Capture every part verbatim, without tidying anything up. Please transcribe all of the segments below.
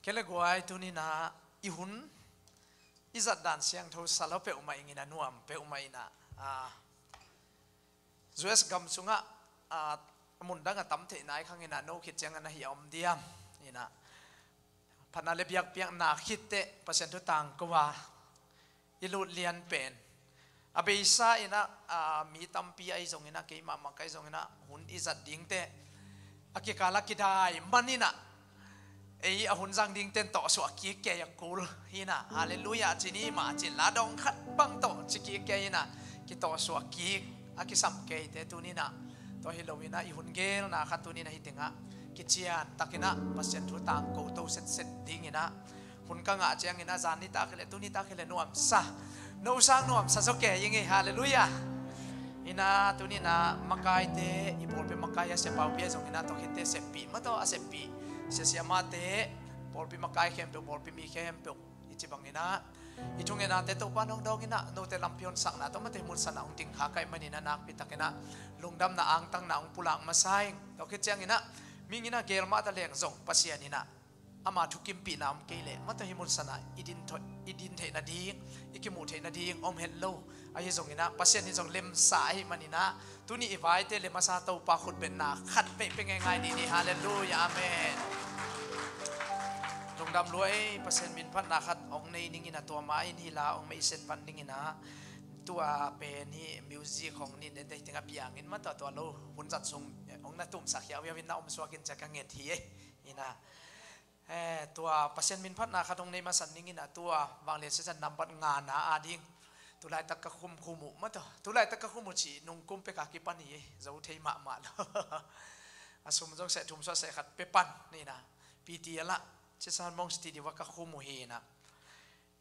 Kei le guai, tuni-in ah i hun i zat dan siangtho sa lo peuhmah ing in ah, nuam peuhmah in ah, ah, U S gam sungah, ah, mundang a tam theih nai khang in ah, no khit ciangin ah hih a om diam in ah, phatna le biakpiakna khit teh Pasian thu tangko a i lut lian pen, a beisa in ah, ah, mi tampi ahi zongin ah, keimah mah ka hi zongin ah, hun i zat ding teh a kikal a kidai man in ah, ei a hun zang ding ten tawhsuah kik kei a kul hi in ah, halleluiah ci ni mah, ci-in la dawng khat bang tawh ci kik kei in ah, kitawhsuah kik a kisam keite tuni-in ah, tua hi lo in ah, i hun gelna khat tuni-in ah hih tengah kician takin ah Pasian thu tangko to setset ding in ah, hun ka ngah ciangin ah, zan nitak hi leh, tu nitak hi leh nuamsa, no sang nuamsa zaw kei ing ei, halleluiah. In ah tuni-in ah makaite, i pawlpi makai a Sia Paupi ahi zongin ah, tua khitte seppih mah tawh, a seppih sia siamahte, pawlpi makai khempeuh, pawlpi mi khempeuh, i ci bangin ah i thungetnate Topa'n hong dawng in ah, note lampi hong sakna tawh mate himul san ah hong ding kha ka hih manin ah, nakpi takin ah lungdamna angtangna hong pulak masa ing. Tua khit ciangin ah, mihing in ah gel mah ta leng zong, Pasian in ah ama thukimpihna om kei leh, mate himul san ah i din thei, i din theih nading, i kimuh theih nading om het lo. Ahi zongin ah Pasian in zong lemsa ahih manin ah, tuni i vaite lem a sa Topa khutbetna khat peuhpeuh ngeingai dih ni. Halleluiah, amen. Lungdam lua ei, Pasian min phatna khat hong nei ning in ah, tua mah in hih la hong meisen pan ning in ah, tua pen hih music hong nin den dei teng a piang in mah, tua tua lo hun zat sung, eh, hong na tumsak hiauhiau in na om suak in ci-a ka nget hi ei. In ah, eh, tua Pasian min phatna khat hong nei masa ning in ah, tua Vanglian sisan nambat ngana a ding, tu laitak ka khumkhum uh mah tawh, tu laitak ka khum uh cih nungkum pek a kipan hi ei, zo thei mahmah lo. A sum zong seh thum suah seh khat pia pan in ah, P T L ah, Sisan Mong Studio ah ka khum uh hi in ah,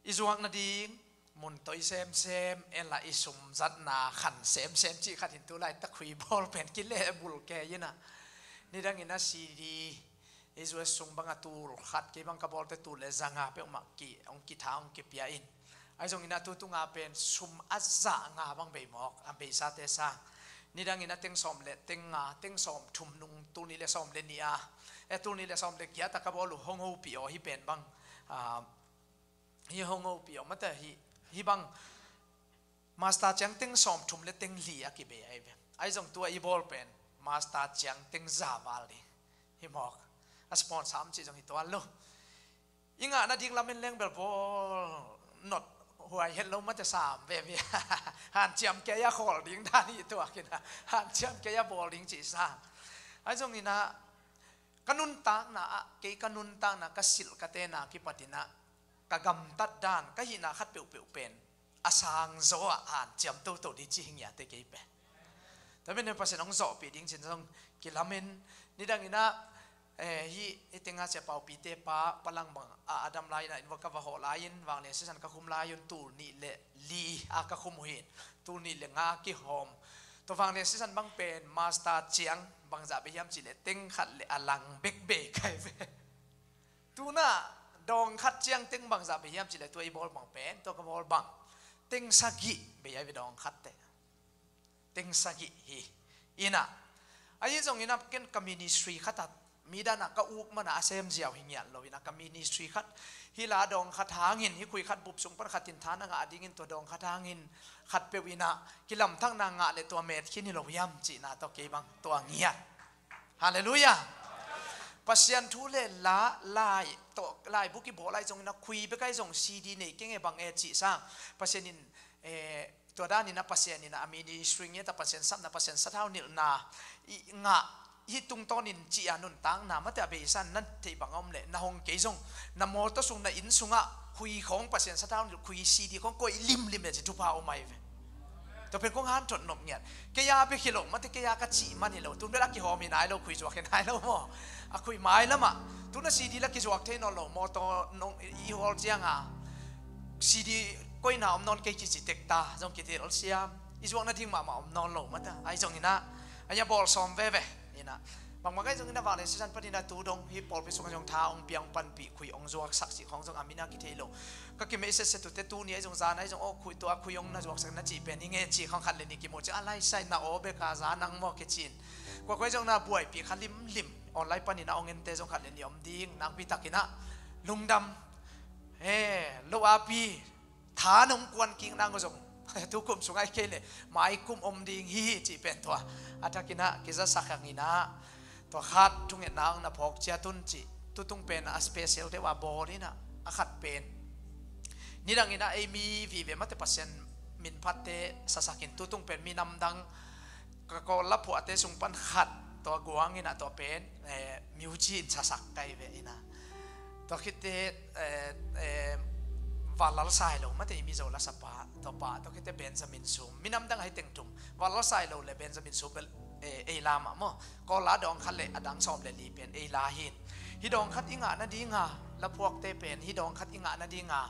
i zuak nading mun toi semsem, en la i sum zatna khan semsem cih khat in tu laitak khui bawl pen kileh bul kei in ah, nidang in ah C D, i zuak sung bang a tul khat, kei bang ka bawlte tul le za nga peuhmah ki, hong kitha, hong kipia in. Ahi zongin ah tu tunga pen sum a za nga bang bei mawk, a beisate sang. Nidang in ah teng sawm le teng nga, teng sawm thum nung, tul nih le sawm le nih a, eh, tul nih le sawm le giat a ka bawl uh hong hopih aw, hih pen bang, ah, hih hong hopih aw, mate hih, hih bang master ciang teng sawm thum le teng li a kibei ahi ve. Ahi zong tua i bawl pen master ciang teng za val ding hi mawk. A sponsor om cih zong hi tuan lo. I ngah nading lamen leng bel bawl not huai het lo, mate sam veve. Hanciam kei a khawl ding dan hi tuak in ah, hanciam kei a bawl ding cih sang. Ahi zongin ah ka nuntakna ah, kei ka nuntakna, ka silh ka tena kipat in ah, ka gamtat dan, ka hihna khat peuhpeuh pen a sang zaw ah hanciam toto ding ci hi ngiat ei kei pen. Tua pen Pasian hong zawhpih ding cin zong kilamen. Nidang in ah, eh, hih, hih teng a Sia Paupite pa, Pa Lang bang a, a dam lai in ah, inn va ka va hawh lai in, Vanglian sisan ka khum lai un, tul nih le li a ka khum uh hi in, tul nih le nga a kihawm. Tua Vanglian sisan bang pen master ciang bangzah bei hiam cih leh teng khat le a lang bek bei ka hi ve. Tu-in ah dawng khat ciang teng bangzah bei hiam cih leh, tua i bawl bang pen, tua ka bawl bang teng sagih bei ahi ve, dawng khat teh. Teng sagih hi in ah. Ahi zongin ah ken ka ministry khat ah, mi dan ah ka uk man a a sem ziau hi ngiat lo in ah, ka ministry khat, hih la dawng khat hangin, hih khui khat bup sung pan khat in tha na ngah dingin, tua dawng khat hangin khat peuh in ah kilamthakna ngah leh tua met khin hi lo hiam cihna tawh kei bang tua ngiat. Halleluiah. Pasian thu le la, lai tawh, laibu kibawl ahi zongin ah, khui bek ahi zong, C D nei keng e, bang e cih sang, Pasian in, eh, tua dan in ah Pasian in ah a ministry ngiat a, Pasian sapna, Pasian sathau nilhna i ngah, hih tungtawnin cih a nuntakna, mate a beisa in na theih bang a om leh, na hong kei zong, na mawtaw sung, na inn sungah khui khawng, Pasian sathau nilh khui, C D khawng koih limlim leh ci thupha om ahi ve. Tua pen kong hanthot nop ngiat. Kei a bek hi lo, mate kei a ka cih man hi lo. Tun bel a kihawm hi nai lo, khui zuak hi nai lo maw. A khui mailam ah, tun a C D la kizuak thei nawn lo, mawtaw nong i hawl ciang a, C D koihna om nawn kei kici tek ta, zong kitel siam. I zuak nading mahmah om nawn lo, mate. Ahi zongin ah, a ia bawl sawm veve in ah. Bangmah ahi zongin ah, Vanglian sisan panin ah tu dong hih pawlpi sungah zong tha hong piang, panpih, khui hong zuaksak cih khawng zong a min a kithei lo. Ka kimeih setset uh teh, tuni ahi zong, zan ahi zong, aw khui, tua khui hong na zuaksak na cih pen hi nge cih khawng khat le nih kimu ciang, a lai sai na aw bek a, za nang maw kici in. Kuakua ahi zong na buaipih kha limlim. Online panin ah hong ente zong khat le nih om ding, nakpi takin ah lungdam, he, lo api, tha nong kuan kik nang uh zong tukum sungah i kei leh mai kum om ding hi hi cih pen tua a thakinah kizasak hanginah tua khat thungetna hong na phawk ciat un cih tutung pen a special deuh a bawl inah a khat pen nidang inah ei mi vive mate Pasian min phatte sasakin tutung pen minam dang ka Kawl la phuahte sung pan khat tua guang inah tua pen eh, music in sasak kai ve inah tua khitte eh, eh, Vanlal Sailo mate i Mizo la sapa tua pa tua khitte Benjamin Sum minam dang ahi teng thum Vanlal Sailo le Benjamin Sum bel eh, ei lamah maw Kawl la dawng khat le a dang sawm le li pen ei la hin hi dawng khat i ngah nadinga la phuakte pen hi dawng khat i ngah nadinga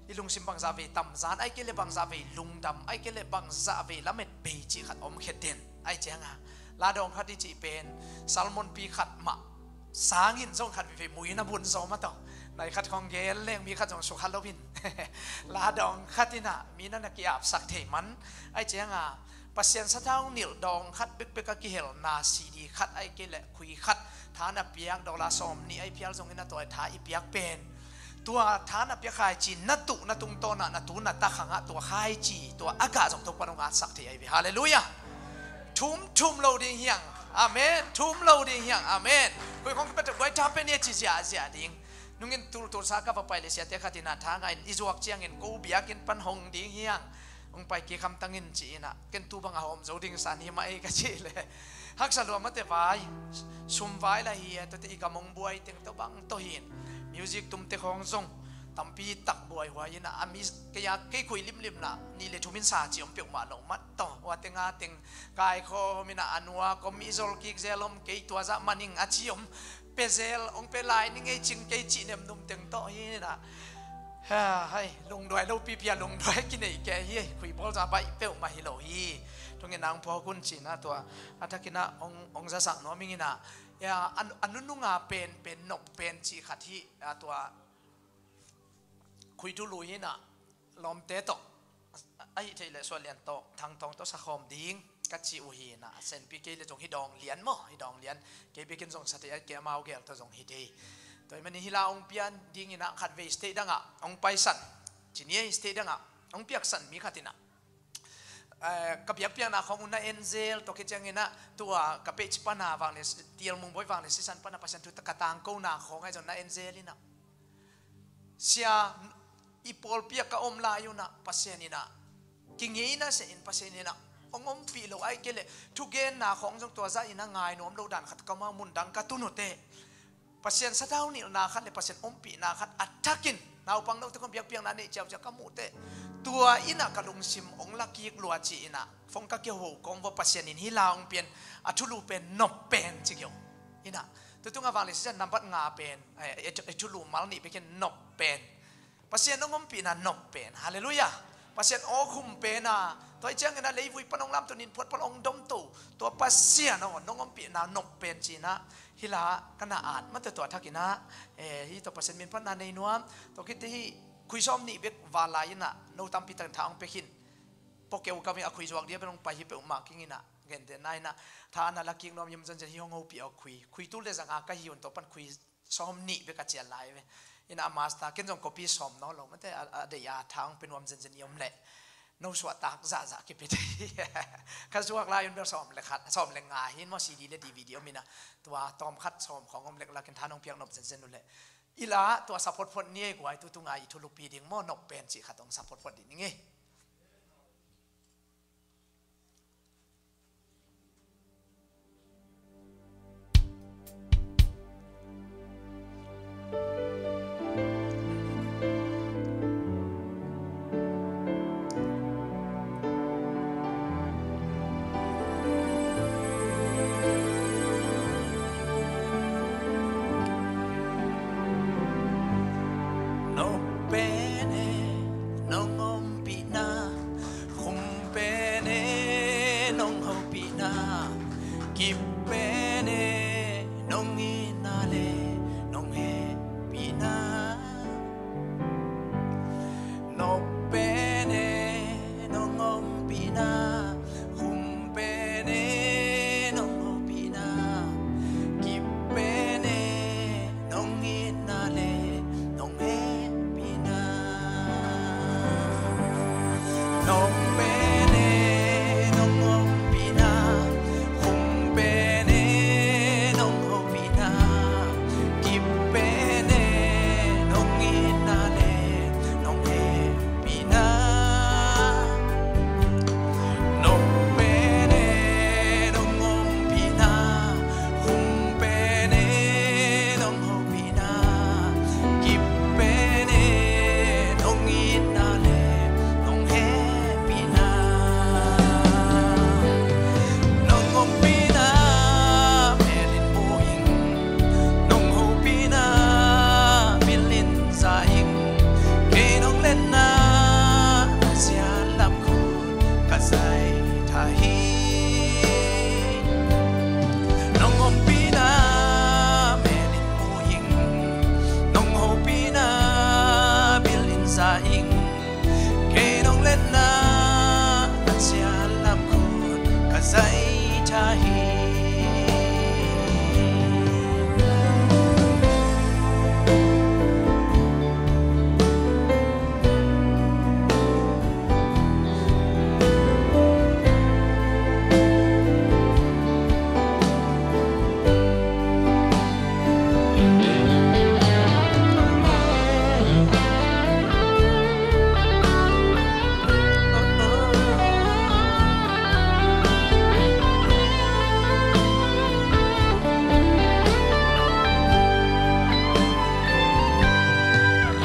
i lungsim bangzah vei tamzan ai kei le bangzah vei lungdam ai kei le bangzah vei lamet bei cih khat om khetin ai cianga la dawng khat i cih pen salmon pi khat mah sangin zong khat vei vei muin a bun zaw mah tawh nai khat khong gel leng mi khat zong sukha loin la dawng khat inah mi na na kiapsak thei man ai cianga Pasian sathau nilh dawng khat bekbek a kihelna C D khat ai kei le khui khat tha na piak dollar sawm nih ai phial zongin a tua tha i piak pen tua tha na piak khaici na tuh na tungtawnah na tu na ta khangah tua khaici tua a gah zong Topa nong atsak thei ai ve halleluiah. Thum thum lo ding hiang amen thum lo ding hiang amen. Koi khong kipat guai tha pen ia ci ziahziah ding nungin tultul sa ka va pai le siate khatinah tha ngain i zuak ciangin ko biakin pan hong ding hiang. Hong pai kik hamtangin ci inah ken tu bang a hawm zo ding san hi mah ei ka cih le haksa lua mate vai sum vai la hi a tuate i kam hong buai teng tawh bang tawh hin music tumte khawng zong tampi tak buaihuai inah a mi kei a kei khui limlimna nih le thumin sa ci om peuhmah loh mat tawh uate nga teng kaikhawm inah a nua kom i zol kik zel om kei tua zah maning a ci om pe zel hong pe lai ni ngei cing kei cih nemnum teng tawh hi inah hai lungduai lo pipi a lungduai kinei kei hi khui bawl za baih peuhmah hi lo hi. Thungetna hong phawk un cihna tua a thakinah hong zasak nuam ing inah a nununga pen pen nok pen cih khat hi a tua khui thulu hi inah lawmte tawh ahi thei le sualian tawh thangthawng tawh sakhawm ding ka ci uh hi inah a senpi kei le zong hi dawng lian maw hi dawng lian kei bekin zong sa thei a kei amau gel tawh zong hi thei. Tua i mani hi la hong pian ding inah khat vei state dangah hong paisan ci ni ei state dangah hong piaksan mi khat inah ka biakpiakna khawng un na enzel tawh kiciang inah tua ka page pana vang le tial mungbawi vang le sisan pana Pasian thu ka tangkona khawng ai zong na enzel inah sia i pawlpi a ka om lai unah Pasian inah kingeina se in Pasian inah hong ompih lo ai kei le thugenna khawng zong tua zah inah ngai nuam lo dan khat ka mau mun dang ka tun uh teh Pasian sathau nilhna khat le Pasian ompihna khat a thakin naupang note khawng biakpiakna neih ciauciau ka muh teh tua inah ka lungsim hong la kik lua ci inah phone ka kiho kawm vaw Pasian in hi la hong pian a thulu pen nop pen ci kio inah tutunga vang le sisan nambat nga pen eh, eh, thulu mal nih bekin nop pen Pasian nong ompihna nop pen halleluiah. Pasian awkhum pena tua i ciangin a leivui pan hong lamto nin phuat pan hong domto tua Pasian aw nong ompihna nop pen cinah hi la ka na at mate tua thakinah eh, hi tua Pasian min phatna nei nuam tua khit hi khui sawm nih bek val lai inah no tampi takin tha hong pia khin pokeu kami a khui zuak dia pen hong pai hi peuhmah kinginah gentehna inah tha ana la kik nuam yum zonzen hi hong hopih aw khui khui tu le zanga ka hi un tua pan khui sawm nih bek a cial lai ve. Inah a master ken zong kopi sawm naw lo mate a dei a thang pe nuam zenzen i om leh no suahtak zahzah kipit hi. Ka zuak lai un bel sawm le khat sawm le nga hin maw C D le D V D om inah tua tawm khat sawm khawng om lek lakin tha nong piak nop zenzen uh leh i la tua sa photphot ni ei guai tutunga i thulupi ding maw nop pen cih khat hong sa photphot ding ning ei. Nong pen e, nong ompih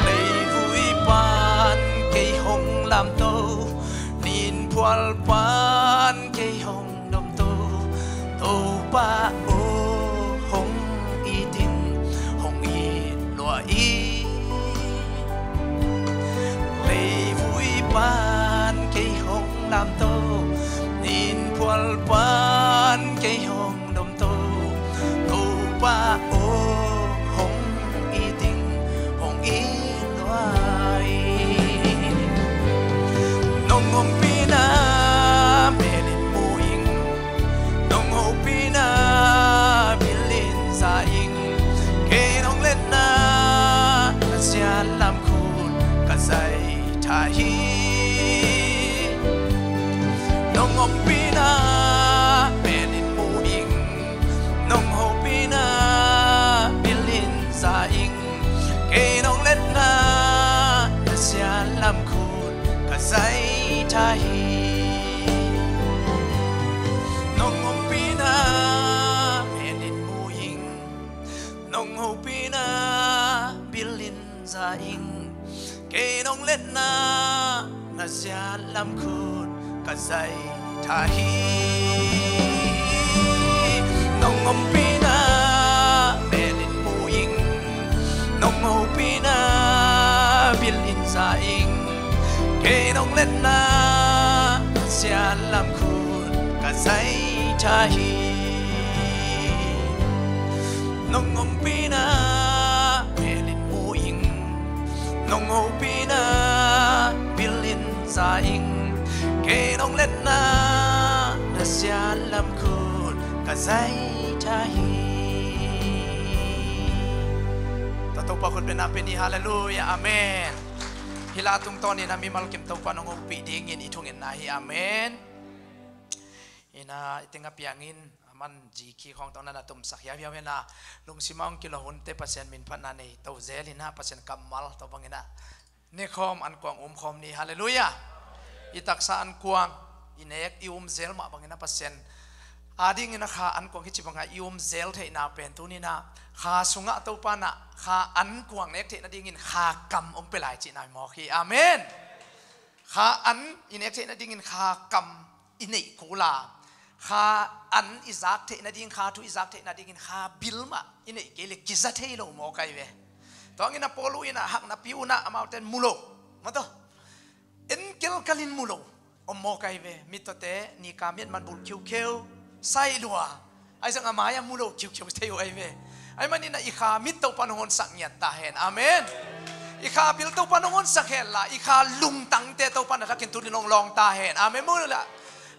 Leivui pan kei hong lamto, ninphual pan kei hong domto, Topa aw hong it in, hong it lua in. Leivui pan kei hong lamto, ninphual pan kei hong domto, Topa aw hong it in, hong it lua in. Nong ompihna mel in mu ing, nong hopihna bil in za ing. Kei nong letna na siat lam khut ka zai tha hi. Nong ompihna mel in mu ing, nong hopihna bil in za ing. Kei nong letna na siat lam khut ka zai tha hi. Nong ompihna mel in mu ing, nong hopihna bil in za ing. Kei nong letna na siat lam khut ka zai tha hi. Nong ompihna mel in mu ing, nong hopihna bil in za ing. Kei nong letna na siat lam khut ka zai tha hi. Nong ompihna mel in mu ing, nong hopihna bil in za ing. Kei nong letna na siat lam khut ka zai tha hi. Tua Topa khut bengna pia ni. Halleluiah. Amen. Hih la tungtawnin a mimal kim Topa nong hopih dingin i thungetna hi. Amen. Ina i teng a piangin a man zikhi khawng tawh na na tumsak hiauhiau hi na, lungsim a hong kilawh hunte Pasian min phatna nei to zel ina, Pasian kammal tawh bangin a nekhawm ankuang umkhawm ni. Halleluiah. I taksa ankuang i nek i um zel mah bangin a Pasian adingin a kha ankuang hi ci banga i um zel theihna pen tuni ina kha sungah Topa na kha ankuang nek theih nadingin kha kam hong pia lai cihna hi mawk hi. Amen. Kha an i nek theih nadingin kha kam i neih kul a, kha an i zak theih nading, kha thu i zak theih nadingin kha bil mah i neih kei le kiza thei lo mawk ahi ve. Tua hangin a Paul uh in a hakna pi uh na amaute in mu lo, maw taw, en kelkalin mu lo om mawk ahi ve. Mittawte nika miat man bulh khiukheu, sai lua, ahi zong a mai-ah mu lo khiukheu thei uh ahi ve. Ahih manin a i kha mit Topa in hong honsak ngiat ta hen. Amen. I kha bil Topa in hong honsak hen la, i kha lungtangte Topa in a thakin tuni in hong lawng ta hen. Amen. Mu la.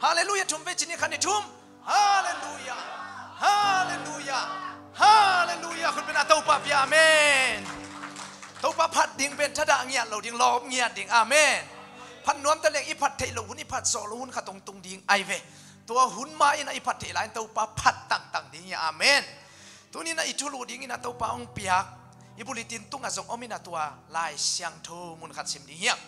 Halleluiah. Thum vei ci ni, khat, nih, thum. Halleluiah. Halleluiah. Halleluiah. Khut bengna Topa pia. Amen. Topa phat ding pen thadah ngiat lo ding, lawp ngiat ding. Amen. Phat nuam ta leng i phat theih loh hun, i phat zawh loh hun khat hong tung ding ahi ve. Tua hun ma-in a i phat theih lai-in Topa phat tangtang ding hi. Amen. Tuni-in a i thulu dingin a Topa hong piak i bulletin tungah zong om in a tua Lai Siangtho mun khat sim ding hi hang.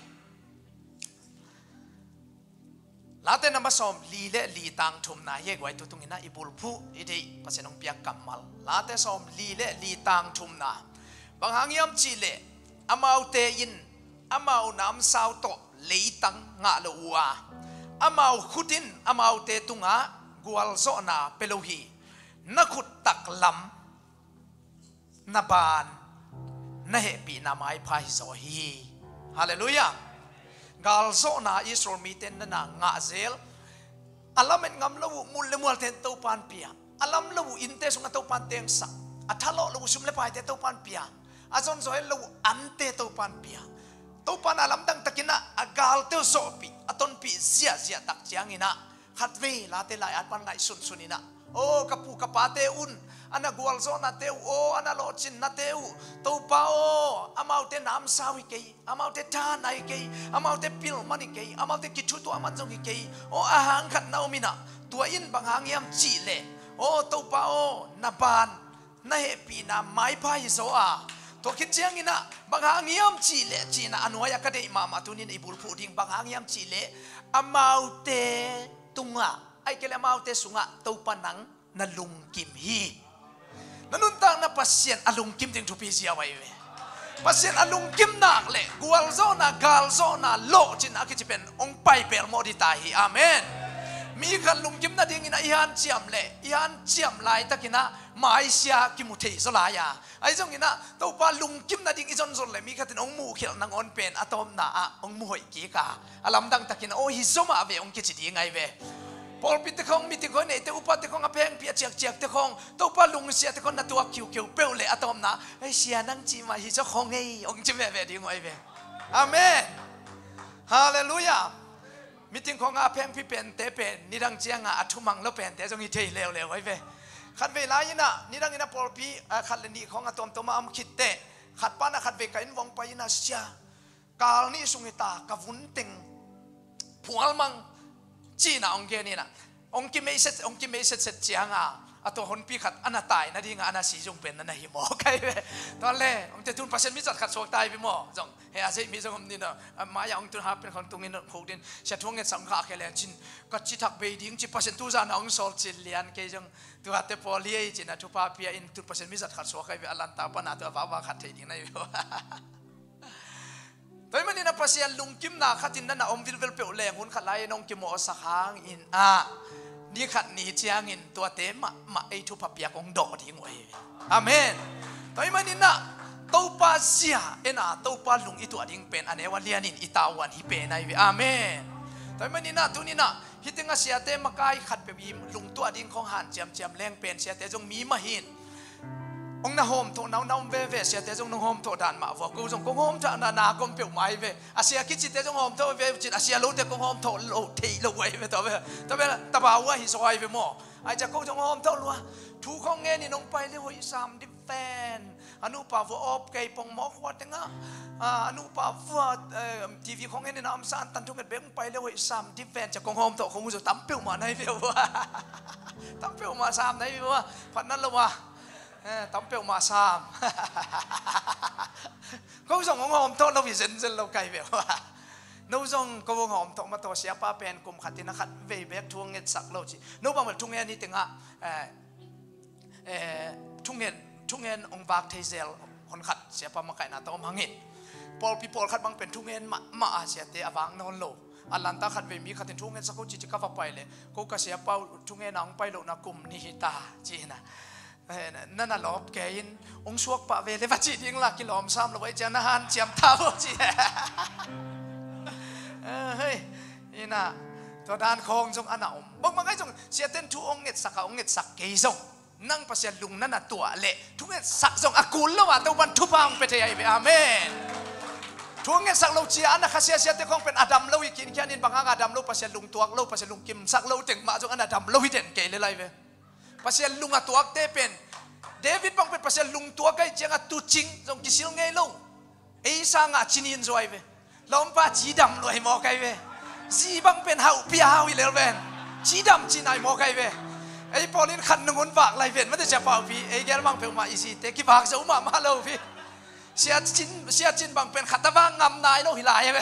Late namba sawmli le li tang thumna hi. Guai, tu tungin a i bulphuh i deih Pasian hong piak kammal. Late sawmli le li tang thumna. Bang hang hiam cih leh amaute in amau namsau tawh leitang ngah lo uh a, amau khut in amaute tungah gualzawhna pia lo hi. Na khut taklam, na ban, na hehpihna maipha hi zaw hi. Halleluiah. Galzawhna Israel mite in na na ngah zel. A lamet ngam lo uh mul le mualte in Topa in pia, a lam lo uh innte sungah Topa in tengsak, a thalawh lo uh sum le paite Topa in pia, a zonzaw het lo uh ante Topa in pia. Topa in a lamdang takin ah a galte uh zawhpih, a tonpih ziahziah tak ciangin ah khatvei Late lai-at pan ngaihsun sun in ah Aw, ka pu ka pate un a na gualzawhnate uh, aw, a na lawhcinnate uh, Topa aw, amaute namsau hi kei, amaute tha nai kei, amaute pilman hi kei, amaute kithutuahman zong hi kei. Aw, a hang khat na om inah, tua in bang hang hiam cihleh, aw Topa aw, na ban na hehpihna maipha hi zaw a, tua khit cianginah bang hang hiam cihleh cinah a nuai-ah ka deih mahmah tunin i bulphuh ding, bang hang hiam cihleh amaute tungah, ahih kei leh amaute sungah Topa nang na lungkim hi. Na nuntakna Pasian a lungkim ding thupi ziau ahi ve. Pasian a lungkim nak leh gualzawhna, galzawhna, lawhcin a kici pen hong pai pelmawh dita hi. Amen. Mi khat lungkim nadingin a i hanciam leh i hanciam laitakinah maisia kimu thei zaw lai a, ahi zonginah Topa lungkim nading i zonzon leh mi khatin hong muhkhialh nangawn pen a tawpna ah hong muhoih kik a, a lamdang takin aw hi zaw mah ve hong kici ding ahi ve. Pawlpite khong, miting khong neite, upate khong, a phengpi a ciakciakte khong, Topa lungsiate khong na tuak khiukheu peuh leh a tawpna, ei sia nang cih mah hi zaw khong ei hong ci veve ding uh ahi ve. Amen. Halleluiah. Miting khong a phengpi pente pen nidang cianga a thumang lo pente zong hi thei leuleu ahi ve. Khatvei lai inah nidang inah pawlpi, ah, khat le nih khong a tuamtuam a om khitteh, khat panah khatvei ka inn vong pai inah sia, kal nih sung hi ta, ka vun teng phual mang cinah hong gen inah, hong kimei set, hong kimei setset cianga a tua honpi khat a na tai nadinga a na si zong pen na na hi maw kai ve. Tua le hong te tun Pasian mi zat khat suak tai ve maw zong he a zeih mi zong om ninah, a mai-ah hong tun ha pen khon tungin khuk din sia thuang nget sam kha khe le cin ka ci thak bei ding ci Pasian tuzan a hong sawl cin lian kei zong tuate pawl hi ei cinah thupha pia in tun Pasian mi zat khat suak kai ve a lanta pana tua vakvak khat thei ding na hi ve. Tua ahih maninah Pasian lungkimna khatin na na om vilvel peuh leng hun khat lai-in hong kimawhsak hangin ah ni khat ni ciangin tuate mahmah ei thupha piak hong dawh ding uh ahi ve. Amen. Tua ahih maninah Topa zia ena Topa lung i tuah ding pen a neu a lianin i tavuan hi pen ahi ve. Amen. Tua ahih maninah tuninah hih tengah siate makai khatpeuh i lungtuah ding khong hanciamciam leng pen siate zong mi mah hi in. Hong na hawmthawh na hong na om veve, siate zong nong hawmthawh dan mah vua, ko zong kong hawmthawh na na kom peuhmah ahi ve. A sia kicite zong hawmthawh ve cin a sia lote kong hawmthawh lo theih lo ahi ve, tua ve. Tua ve, tabau ahi zaw ahi ve maw? Ahi ciah ko zong hawmthawh lua. Thu khong ngenin hong pai le hoih sam dip ven. A nupa vua awp kei pongmawk hua tengah, a, a nupa vua, eh, T V khong ngenin a omsa antan thunget bek hong pai le hoih sam dip ven ciah kong hawmthawh khong uh zaw tam peuhmah na hi ve uh. Tam peuhmah sam na hi ve uh. Phatna lo a. Eh, tam peuhmah sam. Ko zong hong hawmthawh lo hi zenzen lo kai ve uh. No zong ko hong hawmthawh mah tawh siapa pen kum khatin a khat vei bek thu hong ngetsak lo ci. No bang bel thungen hi tengah, eh, eh, thungen, thungen hong vak thei zel hon khat siapa makaihna tawh om hangin. Pawlpi pawlkhat bang pen thungen mahmah a siate a vak nawn lo. A lanta khat vei mi khatin thungen sa ko cici ka va pai le ko ka siapa uh thungen a hong pai lohna kum ni hi ta ci hina. Eh, na na lawp kei in hong suak pah ve le va ci ding la kilawm sam lo ahi ciang na hanciam ta vo ci. Eh, hei. Ina tua dan khawng zong a na om. Bangmah ngai zong siaten thu hong ngetsak a hong ngetsak kei zong nang Pasian lung na na tuah leh thungetsak zong a kul lo a Topan thupha hong pia thei ahi ve. Amen. Thu hong ngetsak lo cia a na khasia siate khong pen a dam lo hi kinkhianin bang hang a dam lo Pasian lung tuak lo Pasian lung kimsak lo teng mah zong a na dam lo hi den kei le lai ve. Pasian lung a tuakte pen David bang pen Pasian lung tuak ahi cianga tucing zong kisil ngei lo. Ei sangah cinin zuai ve. Lawmpa cidam luai mawk ai ve. Zi bang pen hauh pia hau hi lel ven. Cidam cinai mawk ai ve. Ei pawlin khat nungun vak lai ven mate cia paupi ei gel bang peuhmah i zite kivak zo mahmah lo pi. Siacin, siacin bang pen khat a vak ngam nai lo hi lai ai ve.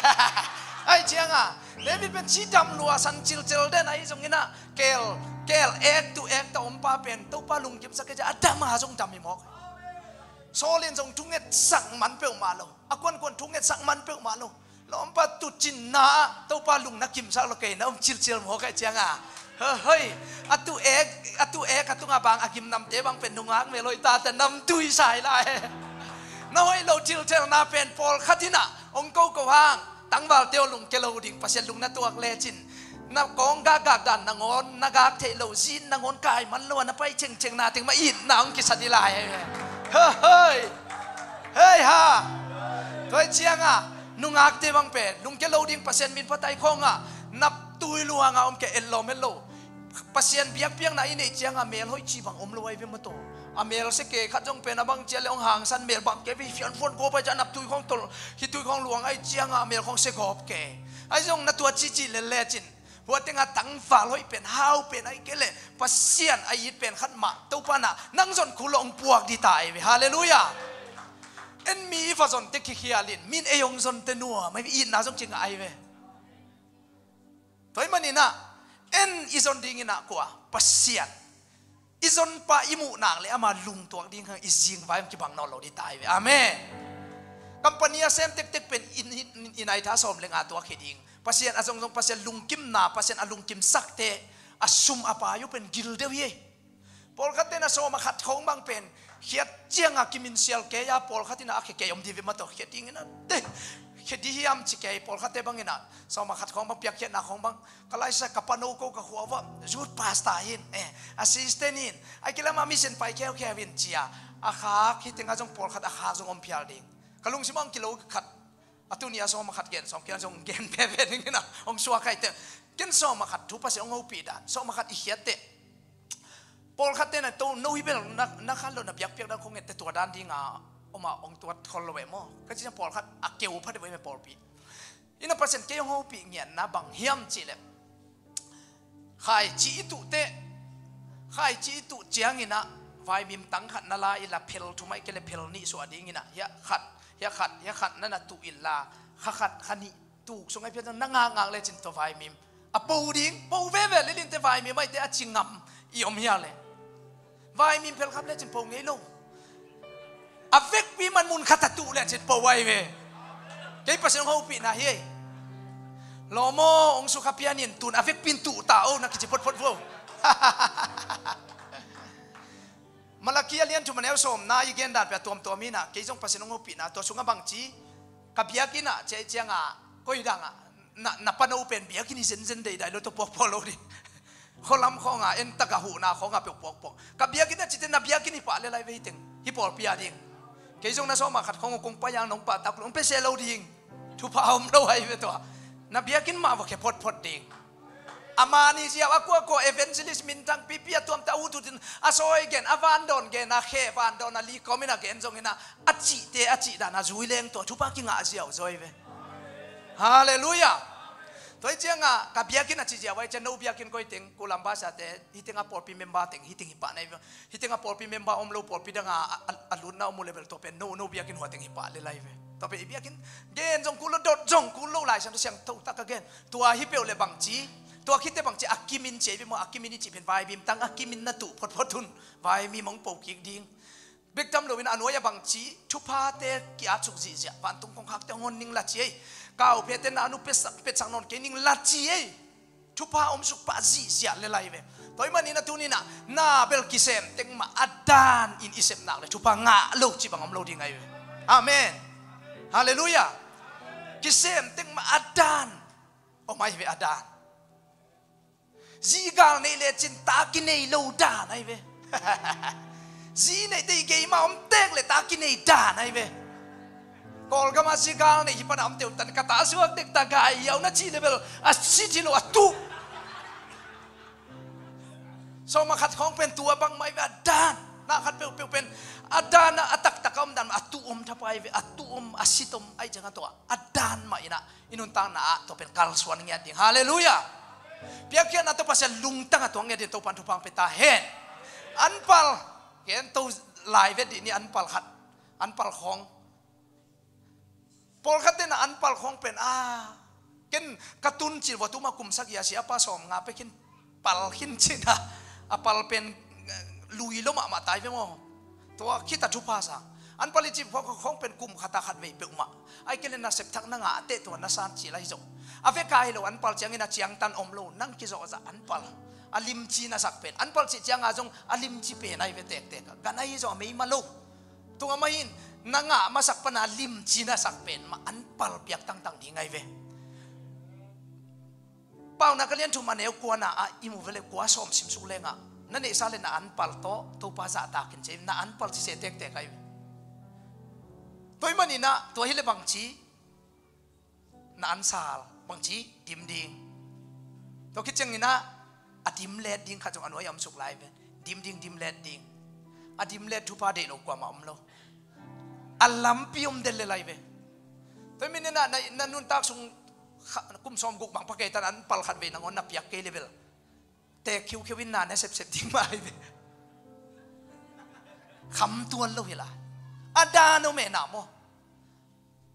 Ai cianga David pen cidam lua san cilcel den ai zong ina kel, kel ek tu ek ta ompa pen Topa lungkimsak ke cia a dam a zong dam hi mawk. Saul in zong thungetsak man peuhmah lo. A kuankuan thungetsak man peuhmah lo. Lawmpa tucinna ah Topa lung na kimsak lo kei na om cilcil maw kai cianga. Hoi, a tu ek, a tu ek a tunga bang a gimnamte bang pen nungak mel hoi tate namtui sai lai. Na hoih lo thilthelna pen pawlkhat inah hong koko hang tangvalte aw lungke lo ding Pasian lung na tuak lecin na kawng gakgak dan nangawn na gak theih loh zin nangawn kai man lo a na pai cengceng na teng mah itna hong kisa dih lai. Hei, hei ha. Tua hi cianga nungakte bang pen lungke lo ding Pasian min phatai khawngah na tui luanga om ke et lawm het lo. Pasian biakpiakna i neih cianga mel hoih ci bang om lo ahi ve maw taw. A mel sia ke khat zong pen a bang cia le hong hangsan mel bang ke ve, fianfuan kua pai cia nap tui khong tol, hi tui khong luang ahi cianga a mel khong sia gawp ke. Ahi zong na tua cici le lecin hua tenga tangval hoih pen hau pen ahi ke le Pasian a it pen khat mah Topa na nang zon khul lo hong puak di ta ahi ve. Halleluiah. En mi i va zonte kikhialin min ei hong zonte nuam ahi ve, itna zong kingah ahi ve. Tua ahih maninah en i zon dinginah kua Pasian i zonpa i muh nak le ama lungtuak ding hang i zingvai hong kibang nawn lo ding ta hi ve. Amen. Company a sem tektek pen in, in, in, in aitha sawm le nga tuak hi ding. Pasian a zongzong Pasian lungkimna Pasian a lungkimsakte a sum a pai uh pen gil deuh hi. Pawlkhatte na sawm a khat khong bang pen khiat cianga kiminsial kei a pawlkhat inah a khia kei om dih ve mataw, khia dingin a te khia dih hiam ci kei. Pawlkhatte bangin ah sawm a khat khong bang piakkhiatna khong bang ka laisa ka pano ko ka khua uah youth pastor hin, eh, assistant hin, a kilama mission pai kheukheu hin cia a khak hi tengah zong pawlkhat a khak zong om phial ding. Ka lungsim ang kilo khat a tuni a sawm a khat gen sawm kia zong gen phepe dingin ah hong suak hai te. Ken sawm a khat thu Pasian hong hopih dan sawm a khat i khiat teh. Pawlkhatte na to no hi bel na, na khan lo na biakpiak dan khong ngette tua dan dinga oma hong tuat khol lo ve maw? Ka ci na pawlkhat a keu pha de ve me pawlpi. Ina Pasian kei hong hopih ngiatna bang hiam cihleh khaici i tuh teh, khaici i tuh cianginah vaimim tang khat na la ila phel thumai ke le phel nih suah dinginah hiah khat hiah khat hiah khat na na tuh ila kha khat kha nih tuk sung ai phiat na ngakngak lecin tua vaimim a po ding, po veve lilin te vaimim ai te a ci ngam i om hia le. Vaimim phelkhap lecin po ngei lo. A vekpi man mun khat a tuh lecin po ai ve. Kei Pasian hong hopihna hi ei. Lawmaw hong sukha pianin tun a vekpin tuh ta o na kici photphot vo. Malaki a lian thum a neu sawmna i gendan pia tuamtuam inah kei zong Pasian hong hopihna tua sungah bangci ka biakinnah ciai cianga koidangah na, na pano pen biakinn hi zenzen deidai lo tua puakpuak lo ding. Khualam khawnga en taka huhna khawnga peuh puakpuak ka biakinn a cite na biakinn hi pah le lai ve hi teng hi pawlpi a ding. Kei zong na sawm a khat khawng uh kong pai ang nong pahtak lo hong pe se lo ding. Thupha om lo hai ve tua. Na biakinn mah va khia photphot ding. A mani ziau a kuakua evangelist minthang pipi a tuamte a ututin a sawi gen a vandawn gen a khe vandawn a likawmin a gen zongin a a cihte a cih dan a zui leng tua thupha kingah ziau zawi ve. Halleluiah. Tua hi cianga ka biakinn a ci ziau ai cia no biakinn koi teng kulam basate hi tenga pawlpi member teng hi teng hi pah nai ve. Hi tenga pawlpi member om lo pawlpi danga a, a, a lutna om uh level tua pen no no biakinn hua teng hi pah le lai ve. Tua pen i biakinn gen zong kul lo dot zong kul lo lai siang tua siang tho tak a gen. Tua hi peuh le bangci tua khite bangci a kimin ci ei ve maw a kimin i cih pen vaimim tang a kimin na tuh photphot hun vaimim hong po kik ding. Bek tam loin a nuai a bangci thuphate ki-at suk zihziah vantung kongkhakte hong hon ning la ci ei. Kauphete na nu petsak petsak nawn kei ning la ci ei. Thupha om suk pah zihziah le lai ve. Tua hi manin a tuninah na bel kisem teng mah a dan in i sep nak le thupha ngah lo ci bang om lo ding ai ve. Amen. Halleluiah. Kisem teng mah a dan om ai ve a dan. Zigal nei lecin ta kinei lo dan ai ve. Zi neite i gei mah om tek le ta kinei dan ai ve. Kawlgama zigal nei hi pana om teutan ka ta suak tek ta gai yau na ci level a si thi lo a tuh. Sawm a khat khawng pen tua bang mai ve a dan na khat peuhpeuh pen a dan a taktak a om dan a tuh om thapai ve a tuh om a sit om ai cianga tua a dan mah inah i nuntakna ah tua pen kalsuan ngiat ding. Halleluiah. Piakkhiatna tua Pasian lungtang a tuang ngiat ding Topan thupha hong pia ta hen. Anpal ken to lai vet dih ni anpal khat anpal khawng. Pawlkhatte na anpal khawng pen a ken ka tun cil vua tuma kumsak ia si a pa sawm nga pekhin pal khin cina a pal pen eh, lui lo mahmah tai ve maw? Tua khita thupha sa anpal i cip khawng pen kum khata khat vei peuhmah ai kele na septhak na ngah teh tua na san cil ahi zong a veka hi lo anpal ciangin a ciangtan om lo nang kizawhzah anpal a limci na sak pen anpal cih cianga zong a limci pen ai ve tektek a gan ahi zong a meima lo. Tunga mahin na ngah masak pana limci na sak pen mah anpal piak tangtang ding ai ve. Pauna ka lian thum a neu kuana ah i mu vele kua sawm simsuk lenga na neihsa le na anpal tawh Topa zahtakin cia na anpal cise tektek ai ve. Tua hi maninah tua hi le bangci na ansal bangci dim ding. Tua khit cianginah A dim let ding khat zong a nuai a om suk lai ve. Dim ding, dim let ding. A dim let thupha deih lo kuamah om lo. A lampi om den le lai ve. Tua hi manin ah na, na nuntak sung kha-, kum sawm guk bang pha kei tan an pal khat vei nangawn na piak kei le bel. Teek khiukheu in na ne sepsep ding mah lai ve. Kham tuan lo hi lai. A dan om e na maw.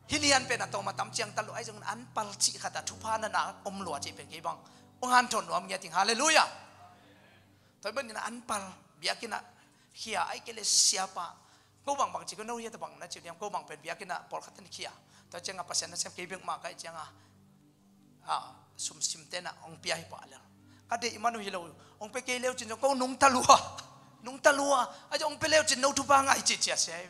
Hih lian pen a tawm a tam ciang ta lua ahi zongin an pal cih khat ah thupha na na om lua cih pen kei bang hong hanthawn nuam ngiat ing. Halleluiah. Tua hi manin an pal biakinn ah khia ahih kei leh siapa. Ko bang bang ci ko no hia ta bang na ci diam ko bang pen biakinn ah pawlkhat in khia. Tua ciang a Pasian na sem kei bek mah ka hih ciang a, a, sumsim te na hong pia hi pah lel. Ka deih man uh hi lo. Hong pia kei leu cin zong ko nungta lua. Nungta lua. Ahi zong hong pia leu cin no thupha ngah hi cih cia sia hi.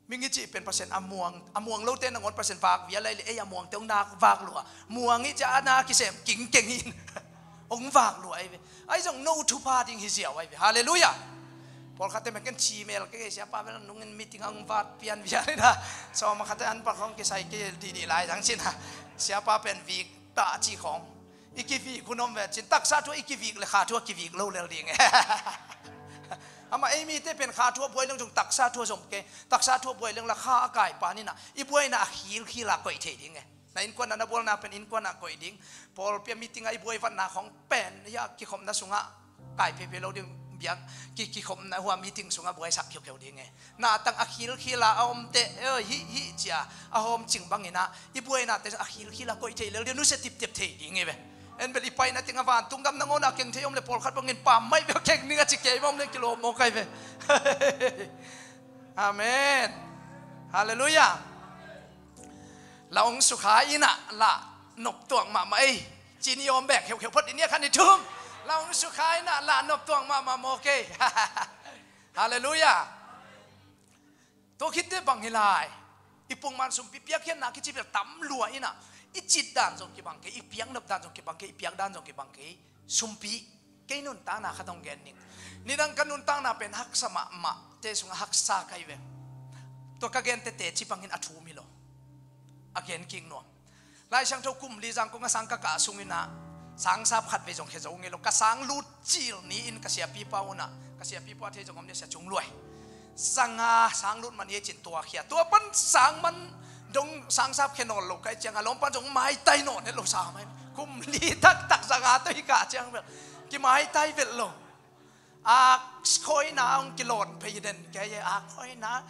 Ming i cih pen Pasian a muang, a muang lote nangawn Pasian vak vial lai le ei a muangte hong nak vak lua. Muang i cih a na kisem kingkeng in hong vak lua ahi ve. Ahi zong no thupha ding hi ziau ahi ve. Halleluiah. Pawlkhatte mah ken ci mel kei siapa bel nungin meeting a hong vat pian vial in a. Sawma khatte an pal khawng kisai kei dihdih lai zang cin a. Siapa pen vik ta ci khawng. I kivik hun om ve cin taksa thu a i kivik le kha thu a kivik lo lel ding e. Amah ei mite pen kha thu a buai leng zong taksa thu a zom kei. Taksa thu a buai leng la kha a kaipan in a i buaina a khilkhil a koih thei ding e. Na innkuan a na bualna pen innkuan a koih ding. Pawlpi a meeting a i buai vatna khawng pen hia kikhopna sungah kai phephe lo ding biak ki, kikhopna hua meeting sungah buaisak khiukheu ding e. Na tang a khilkhil a a omte, eh, hih, hih cia a hawm cing bangin ah i buainate a khilkhil a koih thei lel ding nusia tiptep thei ding hi ve. En bel i paina teng a vantung gam nangawn a keng thei om le pawlkhat bangin pam mai bel keng ning a ci kei mawm le kilawm mawk ahi ve. Amen. Halleluiah. La hong sukha in ah la noptuak mahmah ei. Cin i awm bek kheukheu phot i nia khan i thum. La hong sukha in ah la noptuak mahmah mawk ei. Halleluiah. Tua khitte bang hi lai. I pungman sumpi piakkhiatna kici bel tam lua in ah i cit dan zong kibang kei, i piaknop dan zong kibang kei, i piak dan zong kibang kei. Sumpi kei nuntakna khat hong gen ning. Nidang ka nuntakna pen haksa mahmah te sungah haksa ka hi ve. Tua ka gen tete ci bangin a thum hi lo. A gen kik nuam. Lai Siangtho kum li zang kong a sang ka kah sungin ah sangsap khat vei zong khia zo ngei lo. Ka sang lut cil ni-in ka siapipa un ah, ka siapipa thei zong om ni a sia cung luai. Sanga sang lut man hi cin tua khia. Tua pan sang man dong sangsap khia nawn lo ka hih ciang a lawmpan zong maitai nawn het lo sa mai. Kum li taktak sanga tawh hi kah ciang bel kimaitai vet lo. Ak khawina hong kilawn phei den kei e, ak khawina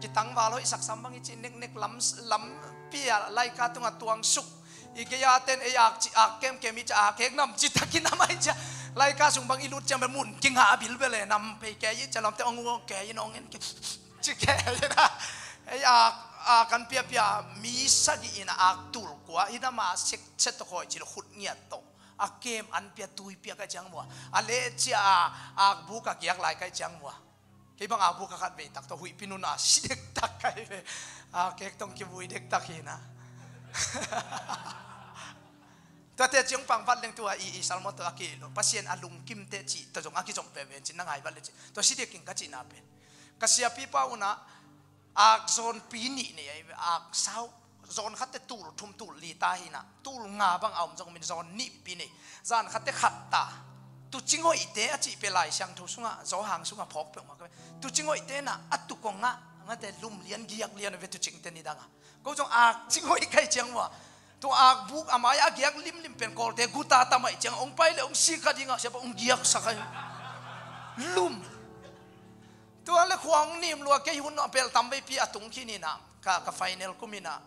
kitangval hoih saksam bang i ci neknek lam, lampi a laika tungah tuangsuk. I gei a ten ei ak ci, ak kemkem i ci, ak hek nam ci takin a mai cia. Laika sung bang i lut ciang bel mun kingah a bilbel e nam phei kei i cia lamte hong uang kei in hong en kei. Ci kei in a. Ei ak, ak kan piapia mi sagih in a ak tul kua in a ma sek, sek tawh khawi ci lo khut ngiat tawh. A kem an pia tui pia ka ciang mua. A leh cia a, ak buk a giak lai ka ciang mua. Kei bang a buk a khat vei tak tawh huih pinun a si dektak kai ve. A kek tong kivui dektak hi na. Tuate ciang pang vat leng tua i, i salmo tua a ki lo. Pasian a lungkim te ci, tua zong a kizom pe ven cin na ngai vat le ci. Tua si deking ka ci na pen. Ka siapipa una, ak zawnpi nih nei ahi ve, ak sau. Zawn khatte tul thum tul li ta hi na, tul nga bang a om zong min zawn nihpi nei. Zan khatte khat ta. Tuucing hoihte a cih pe Lai Siangtho sungah, Zawhang sungah phawk peuhmah ka ve. Tuucing hoihte na, a tuk ong ah, ngate lum lian giak lian a ve tuucingte nidang a. Ko zong ak cing hoih kai ciang ua. Tua ak buk a mai a giak limlim pen kawlte guta ta mai ciang ong pai le ong sik kha ding a siapa ong giak sak ai. Lum. Tua le khua hong nim lua kei hun a pel tam veipi a tung khin in a, ka, ka final kum in a,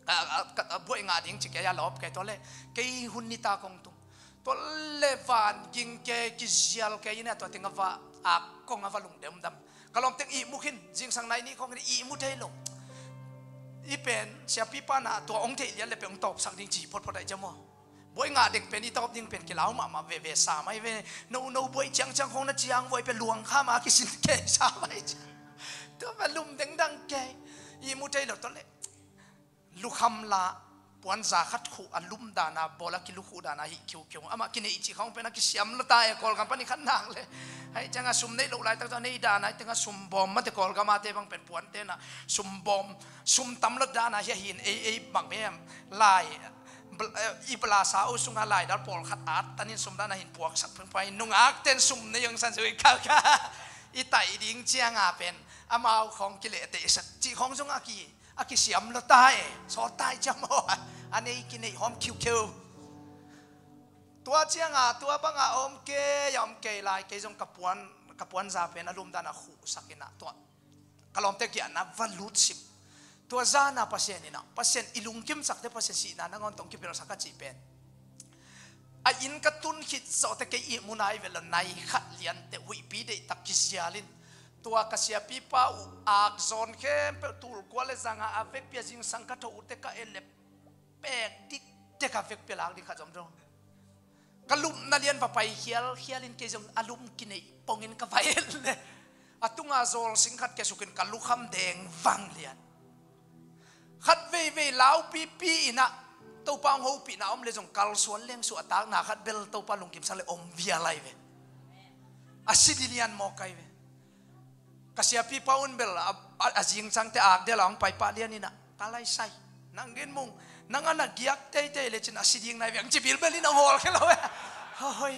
ka, ka, ka buai ngah ding ci kei a lawp kei tua le, kei hun nitak hong tung. Tua le van ging kei kizial kei in a tua teng a va, a kong a va lungdam dam. Ka lawm teng ihmu khin, zingsang nai nih khong in ihmu thei lo. I pen, siapipa na tua hong theih lian le pe hong tawpsak ding ci photphot ai ciam aw. Buai ngah dek pen i tawp ding pen kilau mahmah veve sa mai ve. No, no buai ciangciang khong na ciang buai pen luang kha ma kisin kei sa mai ciang. Tua pen lum dengdang kei. I mu thei lo tawh le. Lukham la puanza khat khuh a lum dana bawl a kilukhuh dana hih khiukhiu. Amah kineih cih khong pen a kisiam lo ta e Kawlgam pan i khan nang le. Hai ciang a sum neih loh laitak tawh a neih dana, hai ciang a sum bawm mate Kawlgam a te bang pen puan tena sum bawm, sum tam lo dana hi a hin ei, ei bang em lai. Bl-, eh, i balasa uh sungah laidal pawlkhat at tanin sum dan a hin puaksak phengphai nungak ten sum nei ang san zui kha kha. I taih ding cianga pen amau khawng kileh teihsak cih khawng zong a ki, a kisiam lo ta e. Sawt ta i ciam aw. A nei kineih hawm khiukheu. Tua cianga tua banga om kei a om kei lai kei zong ka puan, ka puan za pen a lumdan a khuhsak inah tua ka lawmte giahna va lutsim. Tua zana Pasian inah Pasian i lungkimsakte Pasian sihna nangawn tawh hong kipelsak a cih pen a inn ka tun khit zawhte kei ihmu nai ve lo nai khat liante huihpi deihtak kizialin tua ka siapipa uh akzawn khempeuh tulkua le zanga a vekpi a zingsang ka tho uhte ka en le pek dikdek a vekpi a lak ding khat zom dong. Ka lupna lian va pai khialkhialin kei zong a lum kineih pongin ka va en le a tunga zawlsing khat kia sukin ka lukham deng vang lian. Khat veivei laupipi inah Topa hong hopihna om le zong kalsuan leng suahtakna khat bel Topa lungkimsak le om vial ai ve. A si dilian mawk ai ve. Ka siapipa un bel a, a, a zingsangte akdel a hong paipah lian inah ka laisai. Nang Gin Mung, nang a na giak teitei lecin a si ding nai veng ci bilbel in a hong hawlkhia lo e. Hoi.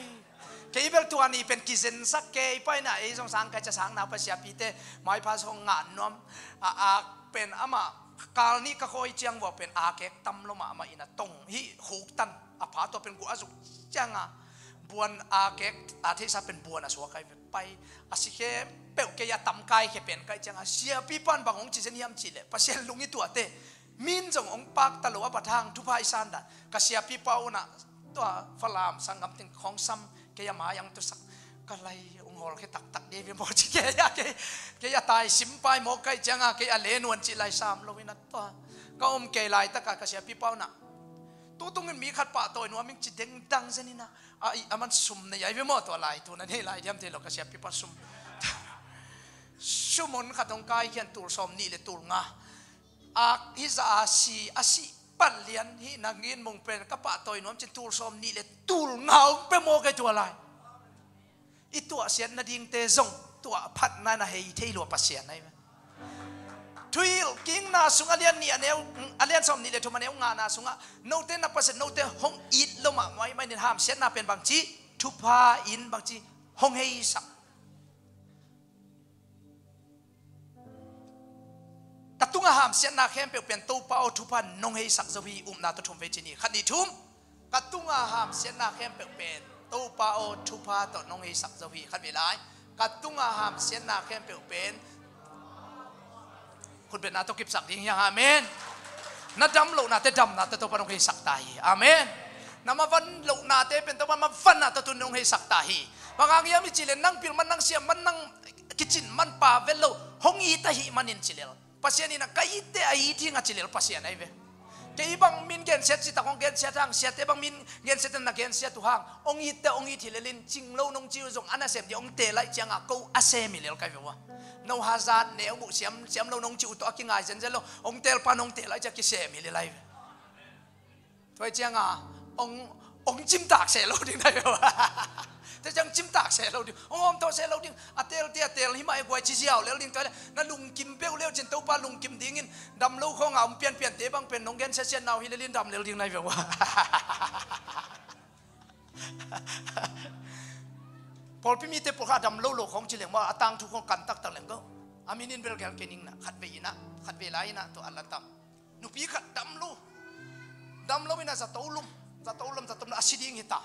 Kei bel tua ni pen kizensak kei paina ei zong sang kai ca sang nau pa siapite maipha zong ngah nuam. A ak pen amah kal nih ka khawi ciang vua pen akek tam lo mahmah inah tong hih khuktan a pha tua pen guah a zuk cianga buan akek a theihsa pen buan a suak ai ve. Pai a si khempeuh kei a tam kai khe pen kai cianga siapipan bang hong ci zen hiam cihleh Pasian lung i tuate min zong hong pakta lo a bat hang thupha i sandan ka siapipa unah tua Falam sanggam ting khawngsam kei a mai ang tusak ka lai hong hawlkhia taktak dei ve maw ci kei a kei kei a tai simpai maw kai cianga kei a lenuan cih lai sam lo inah tua ka om kei laitaka ka siapipa unah tutungin mi khat pahtawi nuam ing ci dengdang zen inah a, i, a man sum nei ai ve maw tua lai tu na nei lai diam thei lo ka siapipa sum. Sum hon khat hong kaikhian tul sawm nih le tul nga. Ak hi za a si a si pan lian hi Nang Gin Mung pen ka pahtawi nuam cin tul sawm nih le tul nga hong pe maw kei tua lai. I tuahsiat nadingte zong tuah phatna na hei thei lua Pasian ai ve. Thuhilh kingna sung a lian nih a neu a lian sawm nih le thum a neu ngana sungah note na Pasian note hong it lo mah maimai nin hamsiatna pen bangci thupha in bangci hong heisak. Ka tunga hamsiatna khempeuh pen Topa aw thupha nong heisak zo hi upna tawh thum vei ci ni khat nih thum. Ka tunga hamsiatna khempeuh pen Topa aw thupha tawh nong heisak zo hi khat vei lai. Ka tunga hamsiatna khempeuh pen khutbetna tawh kipsak ding hiang amen. Na dam lohnate damnate Topa nong heisak ta hi amen. Na mavan lohnate pen Topa mavanna tawh tun nong heisak ta hi. Bang hang hiam i cileh nang pil man nang siam man nang kicin man pa vel lo hong it ahih manin cilel. Pasian in a ka itte a it hing a cilel Pasian ahi ve. Kei bang min gensiat citak hong gensiat hang siate bang min gensiat na gensiat uh hang hong itte hong it hi lelin cing lo nong ci uh zong a nasem dih hong tel aih cianga ko a sem hi lel kai ve ua. No hazat ne hong buh siam siam lo nong ci uh tawh a kingai zenzen lo hong telpa nong tel aih cia kisem hi lel ahi ve. Tua hi cianga hong hong cimtak seh lo ding nai ve ua. Tua ciang cimtak seh lo ding hong hawmtawh seh lo ding a tel te a tel himah e guai ci ziau lel ding tua le na lungkim peuh leu cin Topa lungkim dingin dam lo khawnga om pianpiante bang pen nong gen siasiat nau hi lelin dam lel ding nai ve ua. Pawlpi mite pawlkhat dam lo lo khawng ci leng maw a tangthu khawng kan taktak leng ko a minin bel gel kei ningna khat vei ina khat vei lai ina tua a lantam. Nupi khat dam lo dam lo ina zato lum zato lum zato lum a si ding hita.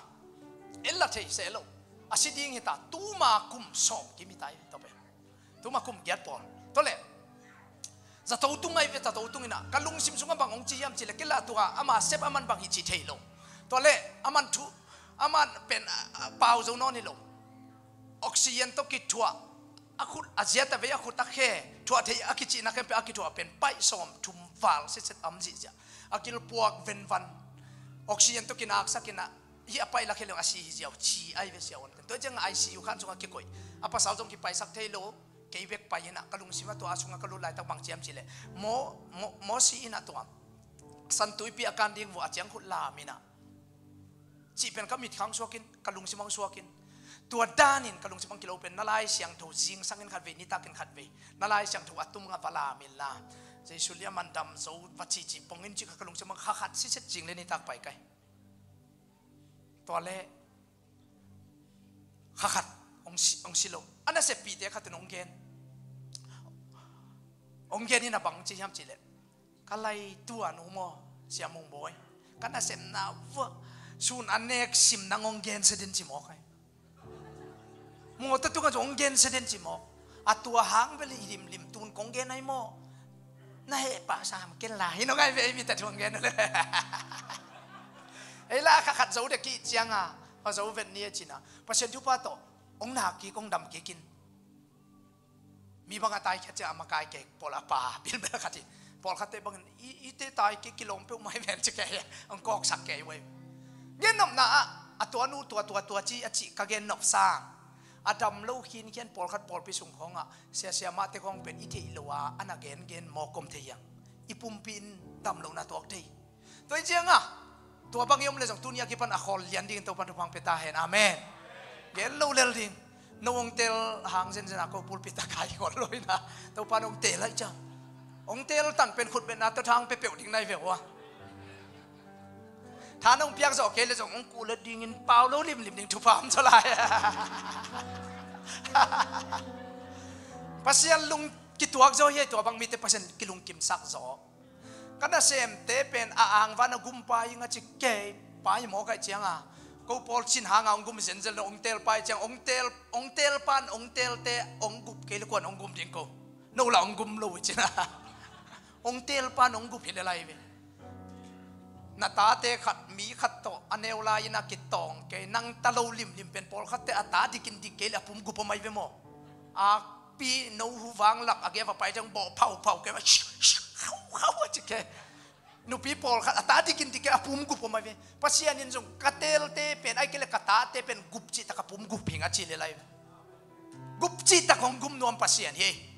Ella thei seh lo a si ding hita tuma kum sawm kim hita hi tawh pen. Tuma kum giat pawl tawh le zato tung ai ve zato tung ina ka lungsim sungah bang hong ci hiam ci le kei lah tua ama sep aman bang hi ci thei lo. Tua le aman thu aman pen a, a, pau zo nawn hi lo. Oxygen tawh kithuah a khut a ziat a vei a khut a khe thuah thei a kicihna khempeuh a kithuah pen paih sawm thum val setset am zihziah a kilpuak venvan. Oxygen tawh kinaksak ina hi a paih lak hi leng a si hi ziau ci ai ve siahuan kan tua ciang I C U khan sungah kikoih a pasal zong kipaisak thei lo. Kei bek pai ina ka lungsim a tua a sungah ka lut laitak bang ciam ci le maw maw maw si ina tua santuipi a kan ding vua a ciang khut lam ina cih pen ka mit khang suakin ka lungsim ang suakin tua danin ka lungsim ang kilo pen na Lai Siangtho zingsangin khat vei nitakin khat vei na Lai Siangtho a tum nga va lam inla Jesu lia man dam zo va cici pongin ci kha ka lungsim ang kha khat siset zing le nitak pai kai. Tua le kha khat hong si, hong si lo. A naseppihte khat in hong gen. Hong gen in a bang ci hiam cih leh, ka lai tua nu maw, Sia Mung Bawi, ka nasepna vua sun a nek sim nang hong gensia den ci mawk ai. Mawtaw tungah zong hong gensia den ci mawk. A tua hang bel hi limlim, tun kong gen ai maw. Na heh pah sam ken la hi nong ai ve, ei mi ta thu hong gen le. Ei la kha khat zo dek kik cianga, a zo vet ni a cina. Pasian thupha tawh hong na kik, hong dam kik in. Mi bang a tai khia cia a makai kei pawl a pa pilbel khat hi. Pawlkhatte bangin i, i te tai kei kilawm peuh mai ven ci kei, hong kawksak kei wei. Gen nopna ah a tua nu tua tua tua ci a cih ka gen nop sang. A dam lo khinkhian pawlkhat pawlpi sung khawngah siasia mahte khawng pen i theih lo a, a na gengen mawk om thei hiang. I pumpi in dam lohna tuak thei. Tua hi cianga tua bang i om le zong tuni a kipan a khawl lian dingin Topan thupha hong pia ta hen. Amen. Gen lo lel ding. No hong tel hang zenzen a ko pulpit a kai khawl lo ina Topan hong tel lai ciang. Hong tel tan pen khutbetna tawh thang pia peuh ding nai ve ua. Tha nong piak zawh kei le zong hong kulet dingin pau lo limlim ding thupha om zaw lai. Pasian lung kituak zaw hi, tua bang mite Pasian kilungkimsak zaw. Ka nasemte pen a angvan a gum pai ing a ci kei, pai mawk ai cianga. Ko pawl cin hanga hong gum zenzel na hong tel pai ciang, hong tel, hong tel pan hong telte hong gup kei le kuan hong gum ding ko. No la hong gum lo i cina. Hong tel pan hong gup hi le lai ve. Na tate khat, mi khat tawh a neu lai in a kitawng kei, nang ta lo limlim pen pawlkhatte a ta dikin dik kei le a pum gup om ai ve maw. A pi no hu vang lap a gei va pai teng bawh phauphau kei va hau hau a ci kei. Nupi pawlkhat a ta dikin dik kei a pum gup om ai ve. Pasian in zong ka telte pen ai kei le ka tate pen gup cih tak a pum gup hing a ci le lai ve. Gup cih tak hong gum nuam Pasian hi.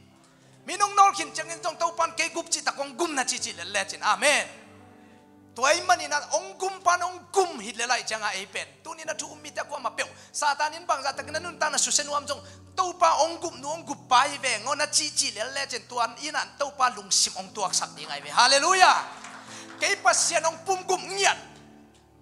Mi nong nawl khin ciangin zong Topan kei gup cih tak hong gum na ci ci le le cin. Amen. Tua ahih manin a hong gum pan hong gum hi le lai cianga ei pen tuni na thu um mite a kuamah peuh Satan in bangzah takin a nuntakna susia nuam zong Topa hong gup nu hong gup pa hi veng aw na ci ci le le cin tua in a Topa lungsim hong tuaksak ding ai ve. Halleluiah. Kei Pasian hong pum gup ngiat.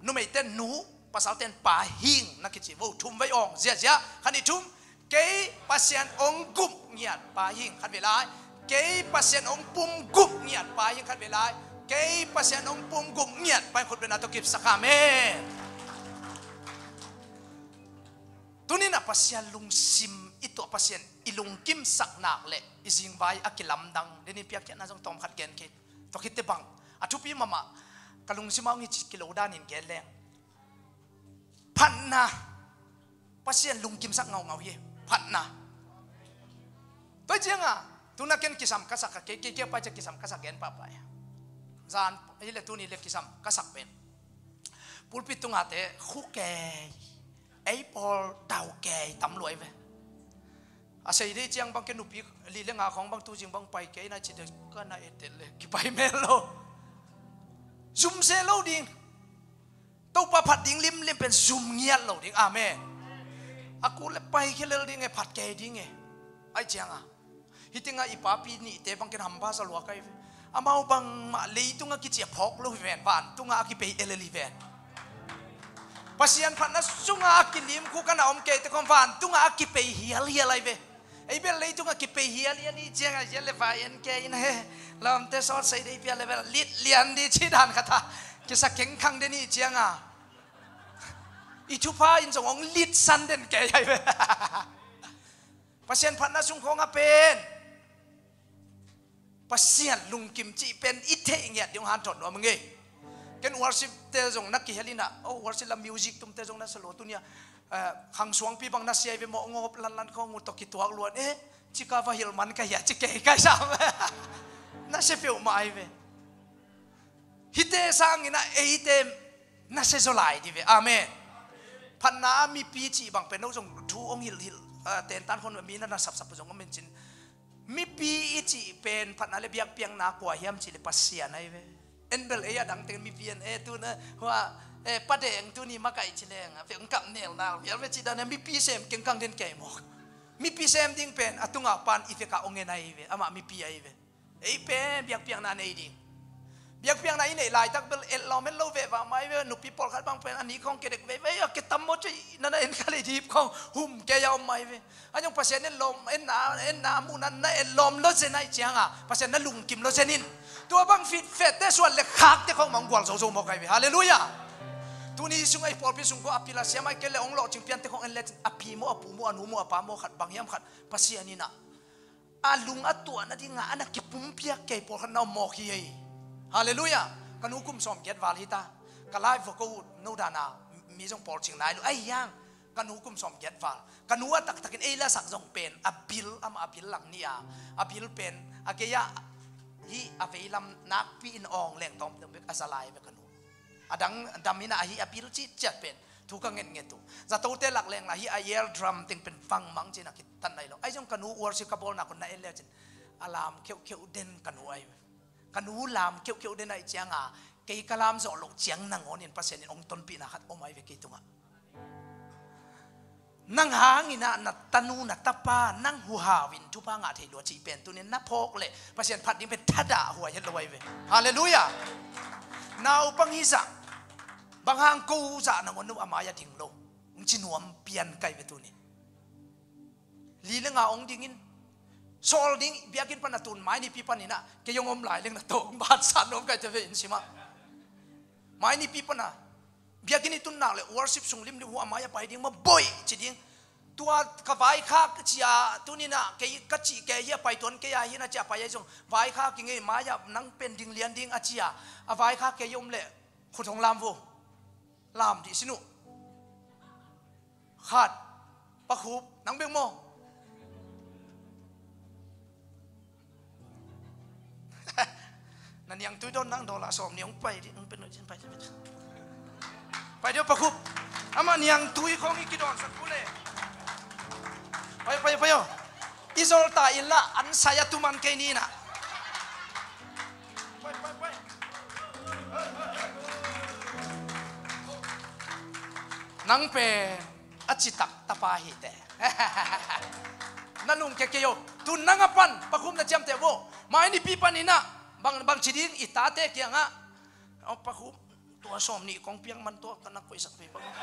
Numeite nu, pasalten pa hing na kici vo, thum vei awng ziazia, khan i thum. Kei Pasian hong gup ngiat pa hing, khat vei lai. Kei Pasian hong pum gup ngiat pa hing, khat vei lai. Kei Pasian hong pum gup ngiat pa hing, khutbetna tawh kipsak. Amen. Tunin a Pasian lungsim i tuah, Pasian i lungkimsak nak le i zingvai a kilamdang. Denin piakkhiatna zong tawm khat gen kei. Tua khitte bang a thupi mahmah, ka lungsim a hong hi ci kilo danin gen leng. Phatna. Pasian lungkimsak ngaungau hi. Phatna. Tua cianga tuna ken kisam kasak a kei kei kei pai cia kisam kasak gen pahpah ia. Zan hi le tuni le kisam kasak pen pulpit tungate khu kei, ei pawl dau kei tam luai ve. A sei dei ciang bang ke nupi li le nga khawng bang tu zing bang pai kei na ci de ka na etel le kipai mel lo. Zum se lo ding. Topa phat ding limlim pen zum ngiat lo ding. Amen. A ku le pai khe lel ding e, phat kei ding e. Ai cianga hiti nga i papi nihte bang ken hamba sa lua kai ve. Amau bangmah leitunga kicia phawk lo hi ven, vantunga a kipei elel hi ven. Pasian phatna sunga a kilim khu kana om keite khawm vantunga a kipei hialhial ai ve. Ei bel leitunga kipei hialhial hi cianga hial le vai en kei in he. Lawmte sawt sei dei pia le bel lit lian di ci dan khat a kisa kengkhang den hi cianga i thupha in zong hong litsan den kei ai ve. Pasian phatna sung khawng a pen Pasian lungkim cih pen i theih ngiat ding hong hanthawt nuam ing ei. Ken worship te zong na kihel inah, oh, worship la music tumte zong na sa lua tunia, eh, khang suangpi bang na siai ve mawh ngawp lanlan khawng uh tawh kituak luan eh, cika va hilh man ka hia ci kei kai sam. Na sia peuhmah ai ve. Hite sanginah eite na sia zaw lai di ve. Amen. Phatna a mipi cih bang pen no zong thu hong hilhhilh, ah, tentan khon mi na na sapsap zong om in cin. Mipi i cih pen phatna le biakpiakna kua hiam cih le Pasian ai ve. En bel ei a dang teng mipi en e tuna hua, eh, padeng tuni makaih ci leng a pek kap nel na vial ve cih dan a mipi sem kengkang den kei mawk. Mipi sem ding pen a tunga pan i veka ong en ai ve, amah mipi ai ve. Ei pen biakpiakna nei ding. Biakpiakna i neih laitak bel etlawm en lo veva mai ve, nupi pawlkhat bang pen a ni khawng kedek veve, a ketam maw cei, na na en kha lei dip khawng hum kei a om mai ve. A zong Pasian etlawm, enna, enna muhna na etlawm lo zen ahih cianga Pasian na lungkim lo zen in. Tua bang fit fette suan le khakte khawng mah hong gual zozo mawk ahi ve. Halleluiah. Tuni sung ei pawlpi sung khawng a pil a siam ahih kei le hong lawhcing piante khawng en lecin a pi maw, a pu maw, a nu maw, a pa maw, khat bang hiam khat Pasian in ah a lung a tuah nadinga a na kipumpiak kei pawlkhat na om mawk hi ei. Halleluiah. Ka nu kum sawmgiat val hi ta. Ka live va ko uh no dana mi zong pawlcing nai lo. Ahi hang ka nu kum sawmgiat val. Ka nu a taktakin ei lasak zong pen a bil, amah a bil lang ni a. A bil pen a gei-ah hih a veilam nakpi in awng leng tawm deuh bek a za lai ve ka nu. A dang dam in ah ahi a bil citciat pen thu ka ngetnget uh. Zatote lak leng lah hih a ear drum teng pen vangmang cin a kitan nai lo. Ahi zong ka nu worship ka bawlna kun na en lecin a lam keuhkeuh den ka nu ahi. Ka nu lam keuhkeuh den ahih cianga kei ka lam zawh loh ciang nangawn in Pasian in hong tonpihna khat om ahi ve kei tungah. Nang hangin ah na tanu na tapa nang huhau in thupha ngah thei lua cih pen tunin na phawk leh Pasian phat ding pen thadah huai het lo ahi ve. Halleluiah. Naupang hi zah bang hang ko zah nangawn nu a mai-ah ding lo hong ci nuam pian kai ve tuni. Li le nga hong dingin sawl ding biakinn pan a tun mai nipi panin ah kei hong om lai leng na tawh hong bansan nuam kai ta ve inn simah. Mai nipi pan a biakinn i tun nak le worship sung limlim uh a mai-ah pai ding maw boih ci ding. Tua ka vaikhak cia tunin ah kei ka cih kei hi a pai tuan kei a hi na cia pai ahi zong vaikhak i ngei mai-ah nang pen ding lian ding a cia a vaikhak kei om leh khut hong lam vo. Lam dih sin uh. Khat. Pakhup nang bek maw? Na niangtui dawn nang dawl a sawm ni hong pai dih hong pen pai dih pai dih. Pai dih Pakhup. Amah niangtui khawng i kidawnsak kul e. Pai pai pai aw. I zol ta in lah an sai a tuman kei ni na. Pai pai pai. Nang pen a citak tapa hi te. Na lungkia kei o. Tun nang a pan Pakhup na ciamteh vo. Mai nipi panin ah bang bang ci ding i tate kiangah. Aw Pakhup tua sawm nih kong piak man tua ka na koihsak pei Pakhup.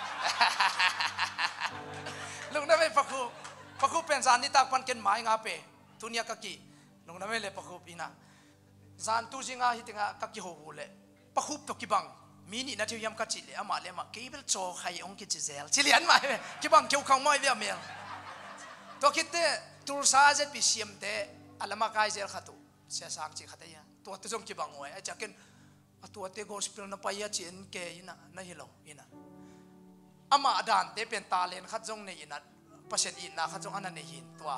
Lungdam ei Pakhup. Pakhup pen zan nitak pan ken mai nga pe. Tunia ka ki. Lungdam ei le Pakhup ina. Zan tu zinga hi tinga ka kiho uh leh Pakhup tawh kibang mi nih na theu hiam ka cih leh amah le amah kei bel cawkhai hong kici zel ci lian mah hi ve. Kibang keu khang mah hi ve a mel. Tua khitte Tulsa Z P C M te a lama kai zel khat uh Sia Sang cih khat ahi a. Tuate zong kibang uh ahi a ciakin a tuate gospel na pai a ci en ke ina na hi lo ina. Amah a dante pen talent khat zong nei inah Pasian itna khat zong a na nei hin tua.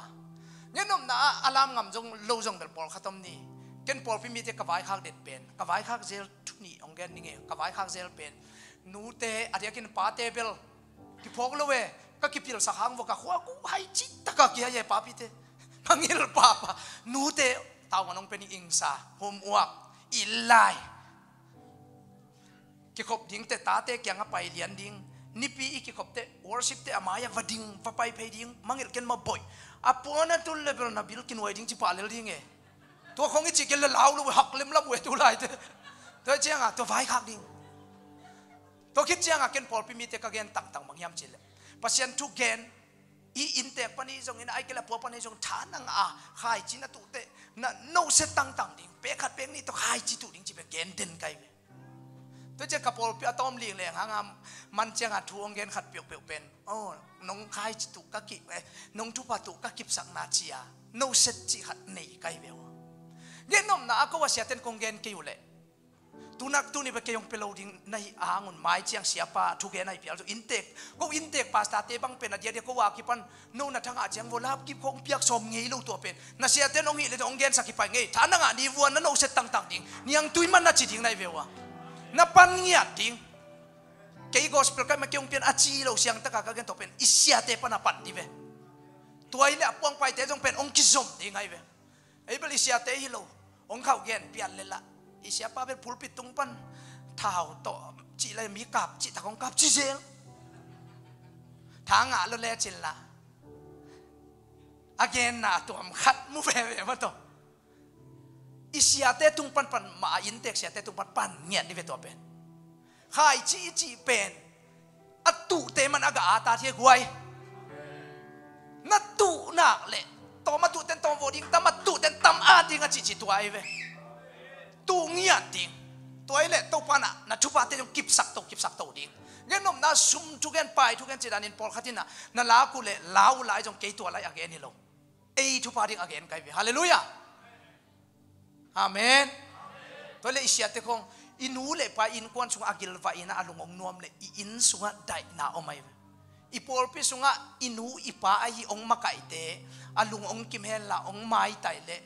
Ngenopna ah a lam ngam zong lo zong bel pawlkhat om ni. Ken pawlpi mite ka vaikhak det pen ka vaikhak zel thu nih hong gen ning e ka vaikhak zel pen nute a diakin pate bel kiphawk lo e ka kipilsak hang vua ka khua ku hai cih taka kihai e papite. Mangil papa nute tau ngan hong pen ing ingsa homework illai. Kikhop ding te tate kiang a pai lian ding. Nipi i kikhop te worship te a mai-ah va ding va pai phei ding mangilh ken mah boih. A puan a tun le bel na bil kinuai ding ci pah lel ding e. Tua khong i cih ken le lau lo hak lemlam uh e tu lai te. Tua ciangah tua vaikhak ding. Tua khit ciangah ken pawlpi mite ka gen tangtang bang hiam cih leh Pasian thu gen i inntek pan i zongin a aikil a pua pan i zong tha nang a khaici na tuhteh na noset tangtang ding pek khat pek nih tawh khaici tuh ding ci pek gen den kai ve. Tua ciah ka pawlpi a tawm ling leng hanga man cianga thu hong gen khat peuhpeuh pen aw nong khaici tuh ka kip eh nong thupha tuh ka kipsakna cia noset cih khat nei kai ve uh. Gen nopna a ko a siaten kong gen kei uh leh tunak tuni bek kei hong pia lo ding na hi a hangun mai ciang siapa thugen ahi pial zo inntek ko inntek pastate bang pen a diadia ko a kipan no na thangah ciang vua lapkip khong piak sawm ngei lo tua pen na siaten hong hih le hong gensak hi pai ngei tha nangah ni vua na noset tangtang ding niangtui man na ci ding na hi ve uh a na pan ngiat ding. Kei gospel kai ma kei hong pian a ci lo siangtaka ka gen tawh pen i siate pan a pan dih ve. Tua hi le a puangpaite zong pen hong kizom ding ahi ve. Ei bel i siate hi lo hong khauh gen pian le lah i siapa bel pulpit tung pan thau tawh cih lai mi kap cih tak hong kap ci zel. Tha ngah lo le cin lah a genna a tuam khat mu veve ma tawh. I siate tung pan pan mah a inntek siate tung pan pan ngiat ni ve tua pen. Khaici i cih pen a tuhte man a gah a ta thia guai. Na tuh nak leh tawm a tuhten tawm vawh ding, tam a tuhten tam a ding a cihcih tua ahi ve. Tuh ngiat ding. Tua ahi leh Topa na, na thuphate zong kipsak to, kipsak to ding. Gen nopna sum thugen, pai thugen cih danin pawlkhat in ah na lak uh leh lau lai zong kei tua lai a gen hi lo. Ei thupha ding a gen kai ve. Halleluiah. Amen. Tua le i siate khong, i nu le pa innkuan sungah a gilvah in ah a lung hong nuam le i inn sungah daihna om ahi ve. I pawlpi sungah i nu i pa ahi hong makaihte a lung hong kim hen la hong maitai le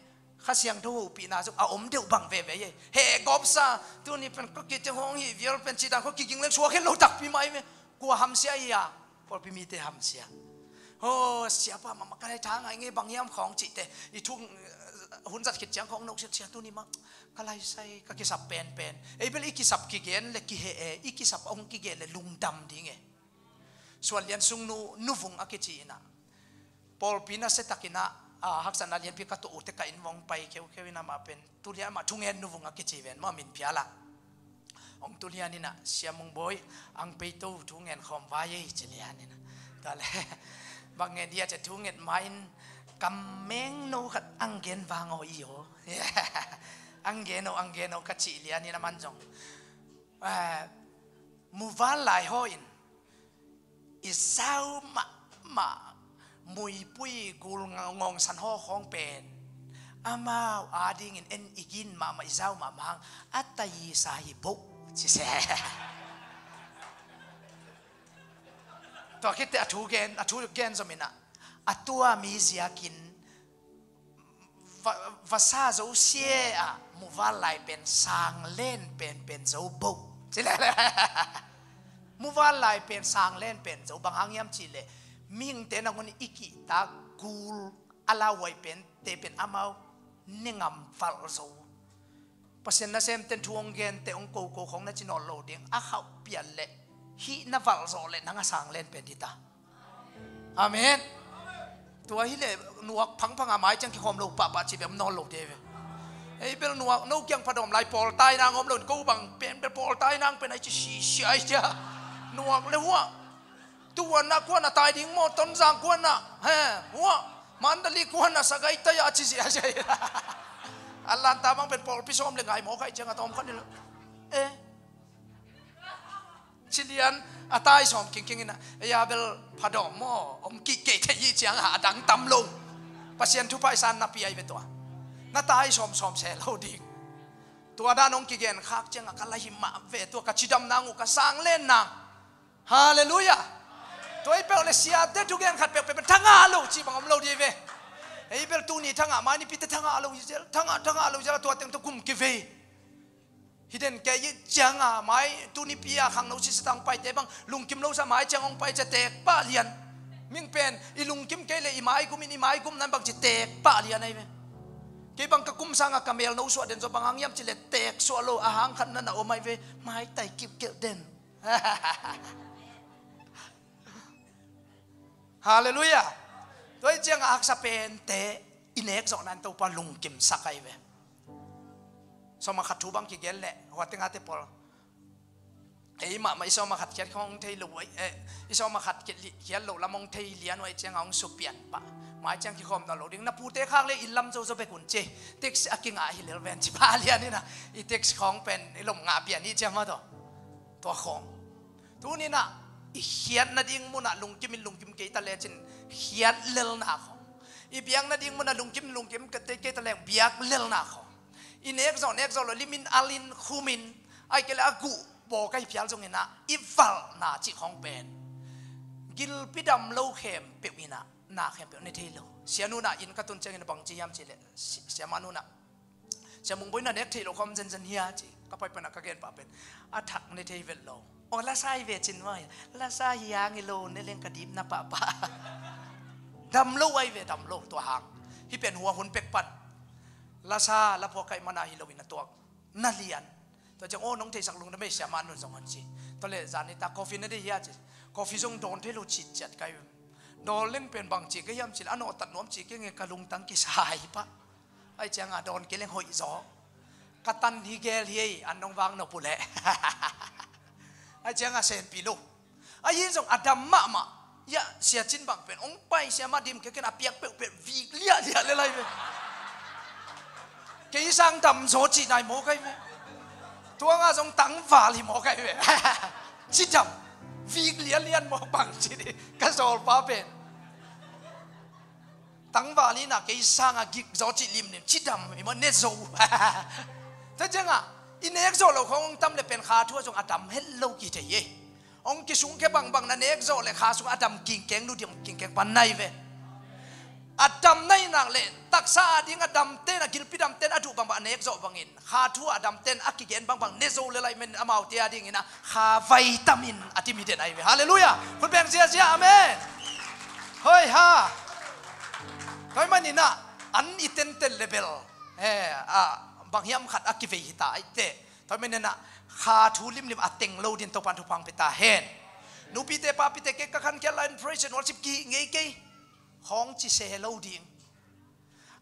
Kha Siangtho hopihna sung a om deuh bang veve hi. He gawpsa, tuni pen ka kite hong hi vial pen cih dan kho kiging leng suak hen lo takpi mah ahi ve. Kua hamsia hi a? Pawlpi mite hamsia. Ho, siapa mahmah ka lai tha ngai ngei bang hiam khawng cihte. I thuk, eh, hun zat khit ciang khawng no siat siat tuni mah ka lai sai ka kisap penpen. Ei bel i kisap kigen le kihe e, i kisap hong kigen le lungdam ding e. Suan Lian Sung nu, Nu Vung a kici in ah. Pawlpi nasia takin ah, a, haksatna lianpi ka tuah uh te ka inn vong pai kheukheu in amah pen. Tulian amah thungen Nu Vung a kici ven maw min phial ah. Hong tulian in ah, Sia Mung Bawi, ang peito thungen khawm vai ei ci lian in ah. Tua le, bang ngen dia ci thungen ma in kam meng no khat ang gen vang aw i aw. Ang gen aw, ang gen aw ka cih lian in a man zong. Eh, muval lai haw in, i zau mahmah muipui gul ngawngsan haw khawng pen amau adingin en i gin mahmah i zau mahmah hang a taisa hi boh ci se. Tua khitte a thu gen, a thu gen zom in ah a tua mi ziakin va, vasa zosia ah muval lai pen sang len penpen zo boh. Ci le le. Muval lai pen sang len pen zo bang hang hiam cih leh mihingte nangawn i kihtak gul a lauhuai pente pen amau nengam valh zo. Pasian nasemten thu hong gente hong koko khong na ci nawn lo ding. A khauh pian leh hih na valh zawh leh nang a sang len pen hi ta. Amen. Tua hi leh nuak phangphang a mai ciang kikhawm lo pahpah ci bem nawn lo te ve. Ei bel nuak no kiang phadawm lai pawltai nang om lo in ko bang pen bel pawltai nang pen ai ci sisia ai cia. Nuak le huah. Tuanah kuanah tai ding maw, Tonzang kuanah, he, huah, Mandali kuanah, Sagaing tai a ci ziahziah hi. A lanta bang pen pawlpi sawm le ngai mawk ahi ciang a tawm khat ni lo. Eh. Ci lian a tai sawm kingking in ah, ei a bel phadawm maw, om kik kei thei hi ciang a dang tam lo. Pasian thupha i san napi ahi ve tua. Na tai sawmsawm se lo ding. Tua dan hong kigen khak ciang a ka la himah ve tua ka cidam nang uh ka sang len nang. Halleluiah. Tua i peuh le siate thugen khat peuhpeuh pen thangah lo cih bang om lo dih ve. Ei bel tuni thangah mai nipite thangah lo hi zel, thangah, thangah lo hi zel a tua teng tawh kum kivei. Hi den kei i cianga mai tunipi a khangno sisatang paite bang lungkim lo sa mai ciang hong pai cia teek pah lian. Ming pen i lungkim kei le i mai gum in i mai gum nan bang ci teek pah lian ahi ve. Kei bang ka kum sanga ka mel no suah den zaw bang hang hiam ci le teek suah lo a hang khat nan a om ahi ve. Mai tai kipkelh den. Halleluiah. Tua hi ciang a haksa pente i nek zawh nan Topa lungkimsak ahi ve. Sawma khat thu bang kigen leh hua tengate pawl. Ei mahmah i sawma khat khiat khong hong thei lo, eh, i sawma khat khiat li-, khiat lo lam hong thei lian uh ahi ciang a hong supian pah. Mai ciang kikhawm nawn lo ding. Na pute khak le inn lam zozo bek un ci. Taxi a kingah hi lel ven ci pah lian in a. I taxi khong pen i lom ngah pian i ciang mah tawh. Tua khawng. Tuninah i khiat nading munah lungkim in lungkim kei ta lecin khiat lelna khawng. I biak nading munah lungkim in lungkim kei ta leng biak lelna khawng. I nek zawh nek zawh lo limin alin khumin ai kei le a guh baw ka hi phial zonginah i valhna cih khawng pen gilpi dam lo khempeuh inah na khempeuh ne thei lo. Sianunah inn ka tun ciangin a bangci hiam cihleh si-, siamanunah Sia Mung Bawi na nek theih loh khawm zenzen hia ci. Ka pai panah ka gen pah pen a thak ne thei vet lo. Aw lasa hi ve cin mah hi. Lasa hi hang hi lo ne leng ka dipna pahpah. Dam lo ai ve dam lo tua hang. Hi pen hua hun pek pan lasa la phuak kaih mana hi lo in a tuak na lian. Tua ciang aw nong theisak lungdam ei siamah nun zong hon ci. Tua le zan ni ta coffee na dei hia ci. Coffee zong dawn thei lo citciat kai. Dawn leng pen bang ci ka hiam ci le a nawhtat nuam ci kei nge ka lungtang kisai pah. Ai cianga dawn kei leng hoih zaw. Ka tan hi gel hi ei, an nong vang nop uh leh. Ai ciang a senpi lo. Ahi zong a dam mahmah. Ia, Sia Cin bang pen ong pai, sia mah dim keken, a piak peuhpeuh vik liahliah le lai ve. Kei sang dam zaw cih nai maw kai ve. Tuang a zong tangval hi maw kai ve. Cidam vik lianlian maw bang ci di ka zawlpa pen. Tangval in a kei sang a gik zaw cih limlim, cidam hi maw, ne zo. Tua ciang a i nek zawh loh khawng ong tam le pen kha thu ah zong a dam het lo kithei ei. Ong kisungkhia bangbang na nek zawh le kha sung a dam kingkeng, nu dim kingkeng pan nai ve. A dam nai nak le taksa a ding a damten, a gilpi damten a duh bangbang a nek zawh bangin, kha thu a damten a kigen bangbang ne zo le lai men, amaute a dingin a kha vitamin a timi den ai ve. Halleluiah. Khut beng ziazia, amen. Hoi ha. Tua ahih manin a an i tentel le bel, eh, a, bang hiam khat a kivei hi ta ai teh. Tua ahih manin a kha thu limlim a teng lo din Topan thupha ong pia ta hen. Nupite papite, kei ka khankhiat lai-in praise and worship kihih ngei kei. Khawng ci se lo ding.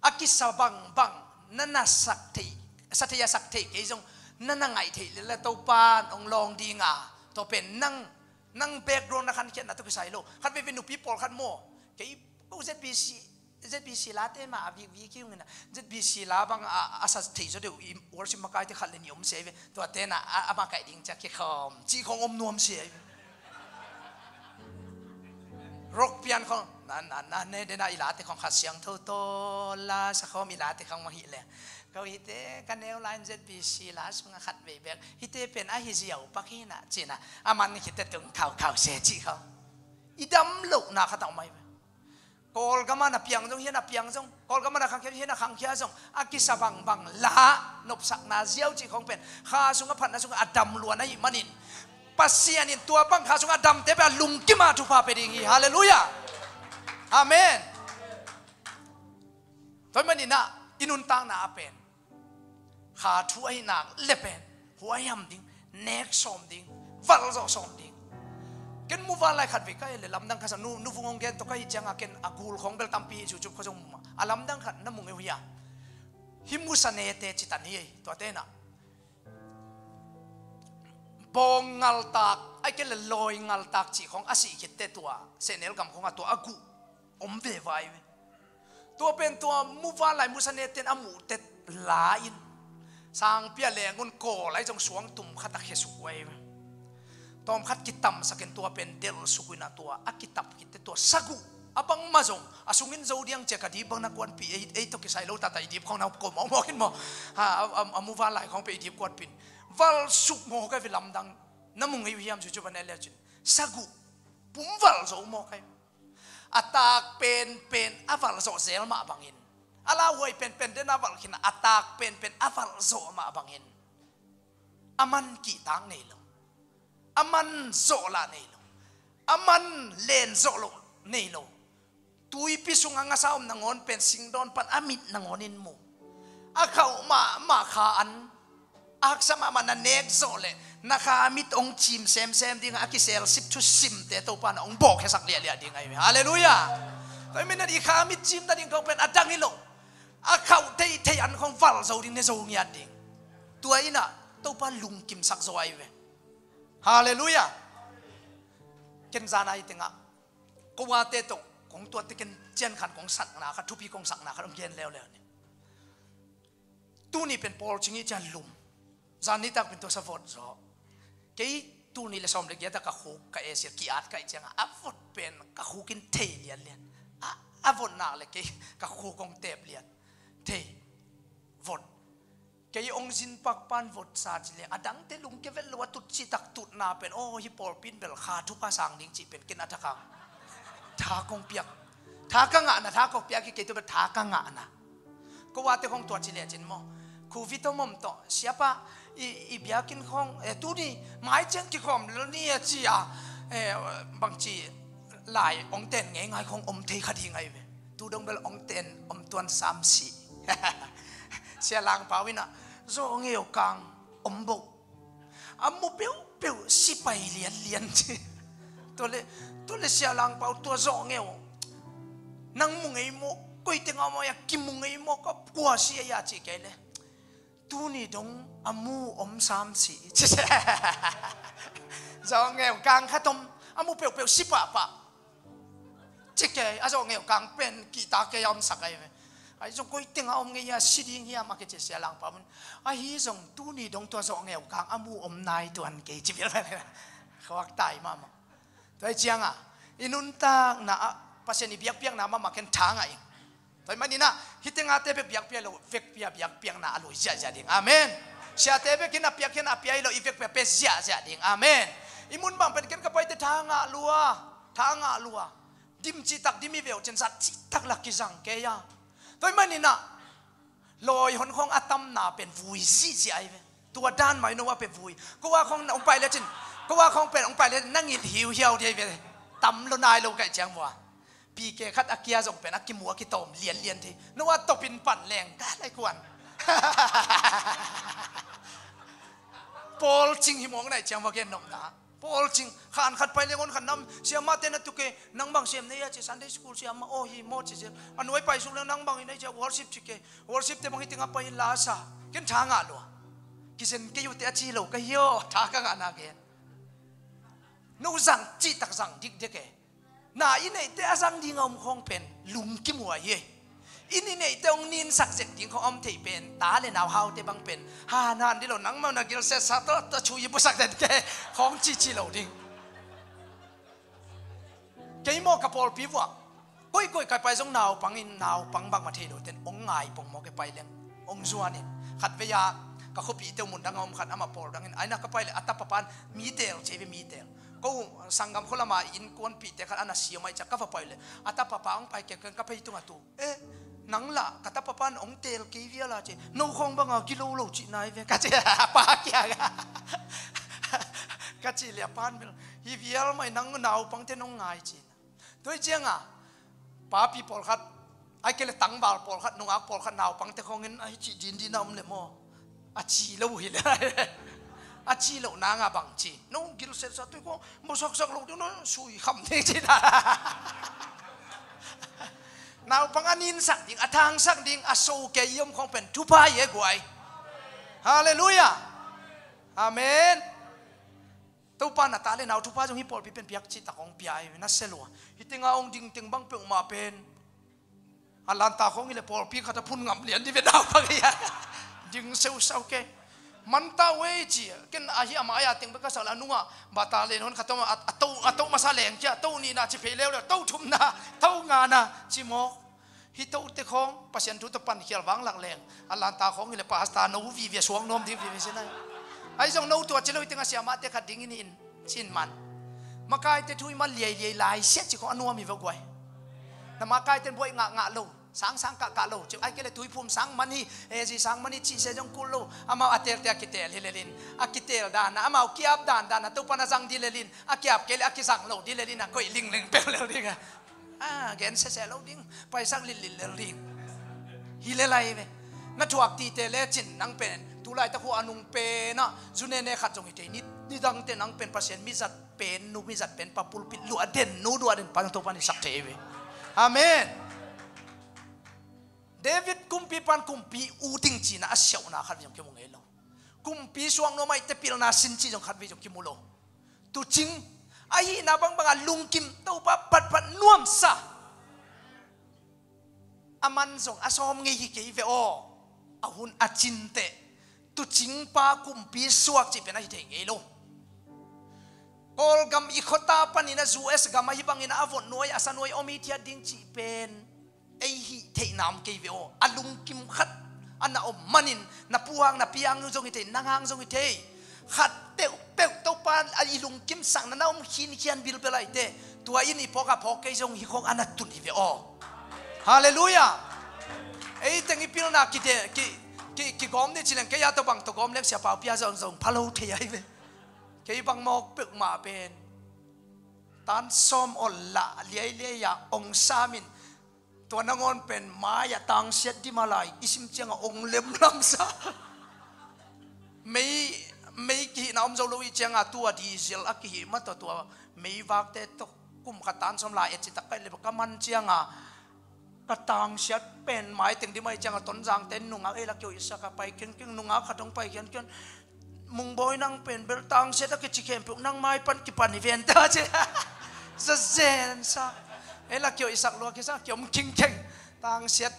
A kisa bangbang na na sak thei, sa thei a sak thei kei zong na na ngaih theih lel a Topan ong lawng ding a. Tua pen nang, nang background na khankhiatna tawh kisai lo. Khat veivei nupi pawlkhat maw, kei ko Z B C, Z B C late mah a vikvik hi ung in a, Z B C la bang a, a sa thei zaw deuh i worship makaite khat le nih om sia hi ve. Tuate na a, a makaih ding ciang kikhawm cih khawng om nuam sia hi ve. Rock pian khawng na, na, na ne dena i late khawng Kha Siangtho tawh la sa khawm i late khawng mah hi leh, ko hite ka neu lai-in Z B C la sungah khat vei bek hite pen ahi ziau pak hi na ci-in a, a man khit teh tung khaukhau se cih khawng. I dam lohna khat a om ai ve. Kawlgam ah na piang zong, hih ah na piang zong, Kawlgam ah na khangkhia, hih ah na khangkhia zong, a kisa bangbang la nopsakna ziau cih khawng pen kha sungah, phatna sungah a dam lua na hih manin, Pasian in tua bang kha sungah a damte pen a lungkim a thupha pia ding hi. Halleluiah. Amen. Tua ahih manin a i nuntakna ah pen kha thu ahih nak le pen huaihiam ding, nek sawm ding, valh zawh sawm ding. Ken muvanlai khat vei ka et le lamdang khat sa, nu, nu Vung hong gen tawh ka hih ciang a ken a gul khawng bel tampi hi, YouTube khawng zong mu mah. A lamdang khat na mu ngei uh hia? Hih musanete ci tan hi ei, tuate na. Bawng ngaltak, ahih kei le lawi ngaltak cih khawng a sih khit teh tua sehnel gam khawng a tua a guh om veve ai ve. Tua pen tua muvanlai musaneten a muhtet la in, sangpi a leng un kawl ai zong suangtum khat a khesuk uh ai ve. Tawmkhat kitamsak in tua pen delsuk uh in a tua a kitap khit teh tua saguh a bangmah zong a sungin zo diang ci-a ka dip bang na kuanpih, ei, ei tawh kisai lo tata i dip khawng na kuan mawkmawk in maw. Ha, a, a, a muvanlai khawng pen i dip kuanpih in valh suk mawk ai ve. Lamdang na mu ngei uh hiam, YouTube ah na et le cin, saguh pum valh zo mawk ai. A tak penpen a valh zawh zel mah bangin, a lauhuai penpen den a valh khin a, a tak penpen a valh zawh mah bangin, a man kihtak nei lo, a man zawh lah nei lo, a man len zawh loh nei lo. Tuipi sungah ngasa om nangawn pen singdawn pan a mit nangawnin mu. A khauh mahmah kha an, a haksa mahmah na nek zawh leh na kha mit hong cim semsem ding a, a kiselsip thusimte Topa na hong bawhkhiasak liahliah ding ahi hi. Halleluiah. Tua ahih manin i kha mit cim nading khawng pen a dang hi lo, a khauh theithei an khawng valh zo ding, ne zo ngiat ding. Tua in a Topa lungkimsak zaw ahi ve. Halleluiah. Ken zan ahi tengah ko uate tawh kong tuat teh ken ciankhan kong sakna khat, thupi kong sakna khat hong gen leuleu ni. Tuni pen Paul cing i cian lum. Zan nitak pen tua sa vot zaw. Kei tul nih le sawm le giat a ka khuk ka esia ki-at ka hih ciangin a vot pen ka khuk in thei lianlian. A, a vot nak le kei ka khuk hong tep lian. Thei. Vot. Kei hong zin pakpan vot sa ci leng a dangte lungkia vet lo a, tut citak tutna pen, aw, hih pawlpi in bel kha thupha sang ding cih pen ken a thakang tha kong piak. Tha ka ngahna tha kong piak hi, kei tua bel tha ka ngahna. Ko uate khong tua ci lecin maw, Covid om om tawh, siapa, i, i biakinn khong, eh, tuni mai ciang kikhawm lo ni a ci a, eh, bangci lai hong ten ngeingai khong om thei kha ding ahi ve. Tu dong bel hong ten om tuan sam si. Sia Langpau in a, zawh ngei aw kang, om boh. A mu peuhpeuh sipai lianlian ci. Tua le, tua le Sia Langpau tua zawh ngei aw. Nang mu ngei maw, koite ngah maw, a kimu ngei maw, ka kua si a, a ci kei le. Tuni dong a mu om sam si. Zawh ngeu kang khat om, a mu peuhpeuh si pahpah. Ci kei, a zawh ngeu kang pen kihta kei a omsak ahi ve. Ahi zong koi teng a om ngei a si ding hiam a kici Sia Langpau in. Ahi zong tuni dong tua zawh ngeu kang a mu om nai tuan kei ci bil. Khuak tai mahmah. Tua hi cianga i nuntakna ah Pasian i biakpiakna mahmah ken tha ngah ing. Tua hi maninah hih tengate bek biakpiak lo, vekpi a biakpiakna a lui ziahziah ding. Amen. Siate bek in a piak hian a pia hi lo, i vekpi a pia ziahziah ding. Amen. I mun bang pen ken ka paite tha ngah lua, tha ngah lua. Dim cihtak dim i veu cin zat cihtak la kizang kei a. Tua hi maninah lawi hon khawng a tamna pen vui zihziah ahi ve. Tua dan mai no a pen vui. Ko a khawng na hong pai lecin, ko a khawng pen hong pai lecin na ngilh hiuhiau dih ahi ve. Tam lo nai lo kaih ciang vua. Pike khat a kia zong pen a kimu a kitawm lianlian thei. No a topin pan leng ka lai kuan. Pawl cing hi mawng naih ciang vua gen nopna. Pawl cing, khan khat pai leng on khat nam, siamah te na tuk e, nang bang sem nei a ci, Sunday school siamah aw hi maw ci zel. A nuai pai suk leng nang bang hi nei ci a, worship ci ke, worship te bang hi tengah pai in la a sa. Ken tha ngah lua. Kizen kei uh te a ci lo ka hi aw, tha ka ngah na gen. No zang cihtak zang dikdek e. Na i neihte a zang ding a om khawng pen lungkim uh ahi. Inn i neihte hong ninsak zek ding khawng a om theih pen ta le nau haute bang pen hanhan dih lo, nangmah na gilsetsa tawh tawh chu i pusak den ke khawng cici lo ding. Kei maw ka pawlpi vuah koikoih kai pai zong naupang in naupang bangmah thei lo ten hong ngai pong maw ke pai leng hong zuan in. Khatvei a ka khuapihte uh mundang a om khat amah pawl dangin aina ka pai le a tapa pan mi teel ci ve mi teel. Ko sanggam khua lama innkuanpihte khat a na siam aih ciah ka va pai le a tapa pa hong pai keng keng ka phei tungah tu. Eh, nang lah ka tapa pan hong teel kei vial a ci. No khawng banga gilo lo cih nai ve ka ci a pa kiang a. Ka cih le a pan bel hi vial mai nang naupangte nong ngai ci. Tua hi cianga papi pawlkhat, ai kei le tangval pawlkhat, nungak pawlkhat naupangte khawngin ai cih dindin a om le maw? A ci lo hi le. A ci lo nanga bang ci. No gilsetsa tui khawng mosaksak lo ding no sui kham ding ci na. Naupang a ninsak ding, a thangsak ding, a so kei i om khawng pen thupha hi e guai. Halleluiah. Amen. Topa na ta le nau thupha zong hi pawlpi pen piak cihtak hong pia ahi na se lua. Hi tenga hong ding teng bang peuhmah pen a lanta khawng hi le pawlpi khat a phun ngam lian di ve nau bang hi a. Ding seusau ke. Manta wei ci ken ahi ama ai a teng bek ka sak le a nunga bata le non khat a to a to masa leng kia to nihna ci phei leuleu to thumna to ngana ci mawk. Hi tote khawng Pasian thu tawh pankhial vanglak leng a lanta khawng hi le pasta no vivia suak nuam ding vivia sin ai. Ai zong no tua ci lo hi teng a siamahte khat dingin hi in cin man. Makaite thu i man liailiai laisiat ci khawng a nuam hi va guai. Na makaite buaih ngahngah lo, sangsang kahkah lo ci ai kei le tuiphum sang man hi, ezi sang man hi cihsia zong kul lo. Amau a teelte a kiteel hi lelin a kiteel dana amau kiap dandana Topan a zang di lelin a kiap kei le a kizang lo di lelin a koih lingling peuh lel ding a. A gen sese lo ding, paisak lilhlilh lel ding. Hi le lai ve. Na thuak tite lecin nang pen tulaitak hua a nung penah zu nene khat zong hi thei ni. Nidangte nang pen Pasian mizat pen nu mizat pen pa pulpit luah den nu luah den pa Topan i sak thei ve. Amen. David kumpi pan kumpi u ding cina a siauhna khat vei zong kimu ngei lo. Kumpi suak nuam aih te pilna sin ci zong khat vei zong kimu lo. Tucing ahihna bangbanga lungkim Topa patpat nuamsa. A man zong a sawm ngei hi kei ve aw. A hun a cinteh tucingpa kumpi suak cih pen ahi thei ngei lo. Kawlgam i khuata panin a U S gam ahi bangin a vot nuai a sa nuai om i thiat ding cih pen ei hih theihna om kei ve aw. A lungkim khat a na om manin na puang na piang zong hi thei, nang hang zong hi thei. Khat peuhpeuh Topa a i lungkimsakna na om khinkhian bilbel aite tua in i phawk a phawk kei zong hi khawng a na tun hi ve aw. Halleluiah. Ei teng i pilna kite ki, ki, kigawm dih ci leng kei a tawh bang tawh gawm leng siapau pia zong zong pha lo thei ahi ve. Kei bang mawk peuhmah pen tan sawm ol lah liailiai ah ong samin tua nangawn pen mai a tangsiat dima lai i sim cianga ong lemlamsa. Mei, mei kihihna om zo lo i cianga tua diesel a kihih ma tawh tua mei vakte tawh kum khat tan sawm lai et citak kai le ka man cianga Ka tangsiat pen maiteng ding mah hi ciangah Tonzangte nungak ei la kio i sak a pai kengkeng, nungak khat hong pai kengkeng. Mungbawi, nang pen bel tangsiat a kici khempeuh nang mai pan kipan hi ven ta ci. Zazen sa. Ei la kio i sak lua kisa kiom kengkeng. Tangsiat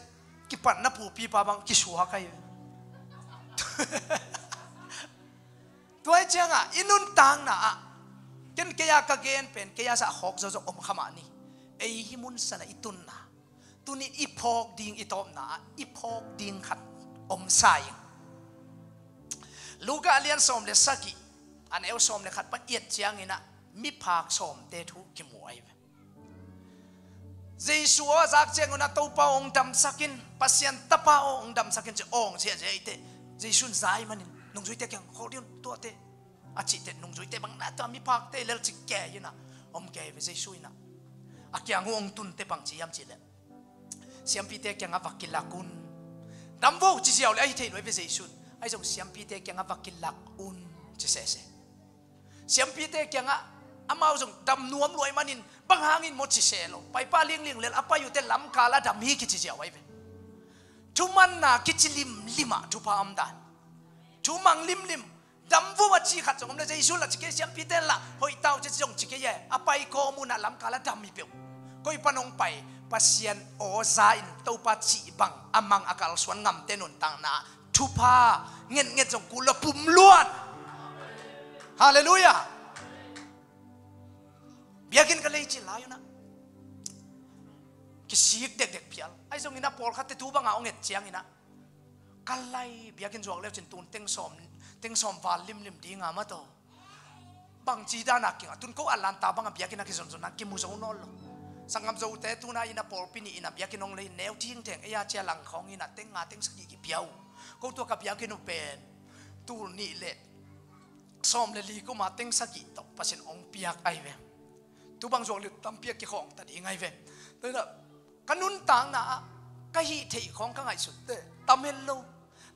kipan na pupipa bang kisuak ahi. Tua hi ciangah i nuntakna ah ken kei a ka gen pen kei a zah khawk zawzawh om kha mah ni. Ei hih mun sanah i tunna tuni i phawk ding, i tawpna ah i phawk ding khat om sa ing. Luka a lian sawm le sagih, a neu sawm le khat pan i et ciangin ah miphak sawmte thu kimu ahi ve. Jesu aw a zak ciangun ah Topa aw hong damsak in, Pasian Tapa aw hong damsak in ci awng ziahziah eite. Jesu in zai manin nungzuite kiang khawl dih un tuate a cihte nungzuite bang na tua miphakte lel ci kei in ah om kei ve. Jesu in ah a kiang uh hong tunte bang ci hiam cihleh siampite kiangah va kilak un. Dam vo ci ziau le ahi thei lo ahi ve Jesu in. Ahi zong siampite kiangah va kilak un ci sese. Siampite kiangah amau zong dam nuam luai manin bang hangin maw ci se lo. Paipa lingling lel a pai uhte lamkal a dam hi kici ziau ahi ve. Thumanna kici limlim ah thupha om dan. Thumang limlim. Dam vum a ci khat zong om le Jesu lah ci kei, siampite lah hoih tau ci zong ci kei e. A pai kawm un ah lamkal a dam hi peuh. Koi pan hong pai? Pasian aw za in Topa cih bang a mang a kalsuan ngamte nuntakna thupha ngetnget zong kul lo pum luan. Halleluiah. Biakinn ka lei cil lai un ah kisik dekdek phial. Ahi zongin ah pawlkhatte tu banga hong et ciangin ah ka lai biakinn zuak leucin tun teng sawm, teng sawm val limlim dinga mataw. Bangci dana kinga tun ko a lanta banga biakinn a kizonzon a kimu zo nawn lo. Sanggam Zote tuna in a pawlpi nih in a biakinn hong lei neu thingtheng ei a cia langkhawng in a teng nga teng sagih kipia uh. Ko tua ka biakinn uh pen tul nih le sawm le li kuma teng sagih tawh Pasian hong piak ahi ve. Tu bang zuak liu tampi a kikhawng ta ding ahi ve. Tua hi ka nuntakna ah ka hih theih khawng ka ngaihsut te tam het lo.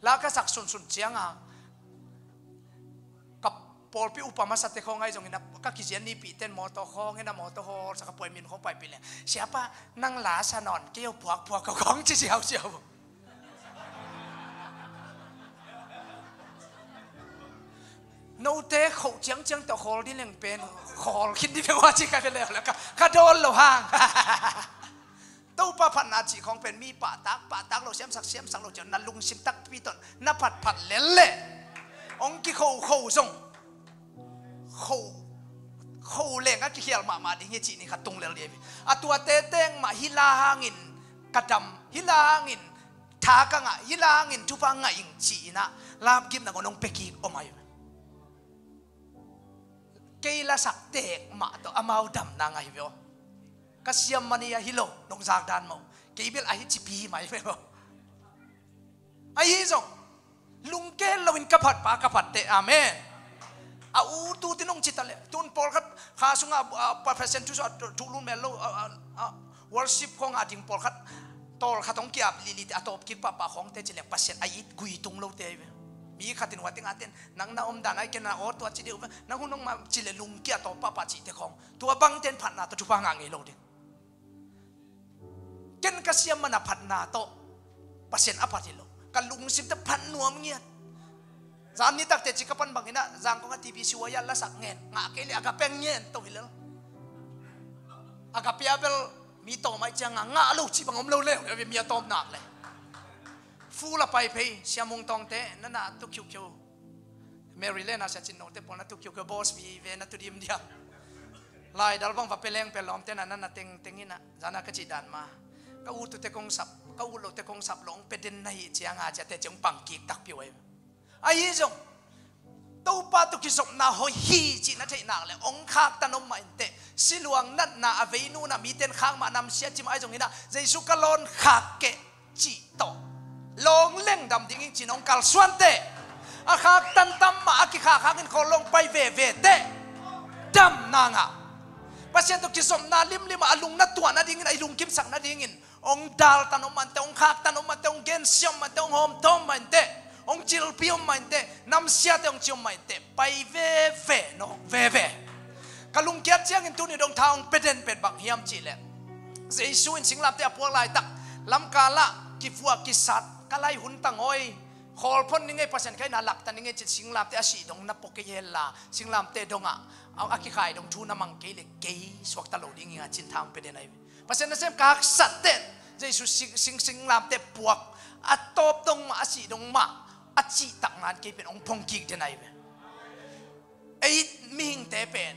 La ka sak sunsun cianga ka pawlpi upa masate khawng ahi zongin a ka kizian nipihten mawtaw khawng hen a mawtaw hawlsa ka puai min khawng paipih leng, "Siapa, nang la sa nawn kei aw, phuakphuak aw," khawng ci siausiau. Note khoh ciangciang tawh khawl ding leng pen khawl khin ding peuh a ci ka ve leh ka, ka dawn lo hang. Topa phatna cih khawng pen mi pahtak pahtak lo, siamsak siamsak lo ciang na lungsim takpi tawh na phatphat lel leh hong kikhokho zong kho, kho leng a kikhial mahmah ding hi cih ni kha tung lel dih. A tuate teng mah hih la hangin ka dam, hih la hangin tha ka ngah, hih la hangin thupha ngah ing ci-in ah lapgimna ngon hong pia kik om ahi. Kei lasak tek mah tawh amau damna ngah hi ve aw. Ka siam man hi a hi lo, nong zak dan maw. Kei bel ahi cipi hi mai ve aw. Ahi zong lungke loin ka phatpa ka phatte. Amen. A u tu tin hong cita le tun pawlkhat kha sungah a, a, Pasian thu sungah thu lun mel lo a, a, a, worship khawngah ding pawlkhat tawlkhat hong kiap lihlite a tawp kik pahpah khawngte ci leng Pasian a it gui tung lote ahi ve. Mi khatin hua tengah ten nang na omdan ai ken na aw tua ci deuh ve, nang hun hong mah ci le lungkia tawp pahpah cihte khawng tua bangten phatna tawh thupha ngah ngei lo ding. Ken ka siam mana phatna tawh Pasian a phat hi lo. Ka lungsimte phat nuam ngiat. Zan nitakte ci ka pan bangin ah Zangkong a T B C Y a lasak ngen ngah kei le a ka peng ngen to hi lel. A ka pia bel mi tawm ai cianga ngah lo ci bang om lo le, mi a tawm nak le. Fu la pai phei siamung tawngte nana tu khiukhiu. Maryland a sia cin note pawl na tu kiukiu boss vive na tu dim diam. Lai dal bang va peleng pelawm te na na teng teng ina zana ka ci dan ma. Ka ut tu te kong sap, ka ut lo te kong sap lo ong peden na hi cianga cia te ciong pang kik tak piu ai. Ahi zong Topa tu kizopna hoi hi ci na theih nak le ong khak tan om mah inte. Siluang natna a veinu na miten khak mah nam sia ci mah ai zong ina Jesu ka lawn khak keh cih tawh lawng leng dam dingin cin hong kalsuante. A khaktan tam mah a kikhak hangin khawl lawng pai veve teh dam nangah Pasian tawh kizopna limlim ah a lung na tuah nadingin a i lungkimsak nadingin hong daltan om mante, hong khaktan om mante, hong gensia om mante, hong hawmtawm mante, hong cilpi om mante, namsiate hong ci om mante, pai veve nawk veve. Ka lungkiat ciangin tuni dong tha hong peden pen bang hiam cihleh Jesu in singlamte a puak laitak Lamkal ah kivuah kisat ka lai hun tangoi, khawl phon ning ei, Pasian khaina lakta ning ei cin singlamteh a sih dong na pua kei hel la, singlamteh dongah a, a kikhai dong thu na mang kei le kei suakta lo ding hi ing a cin tha hong pia den ahi ve. Pasian nasem ka haksat ten Jesu sing, sing, singlamteh puak a tawp dong mah, a sih dong mah a cih takna in kei pen hong phong kik den ahi ve. Ei mihingte pen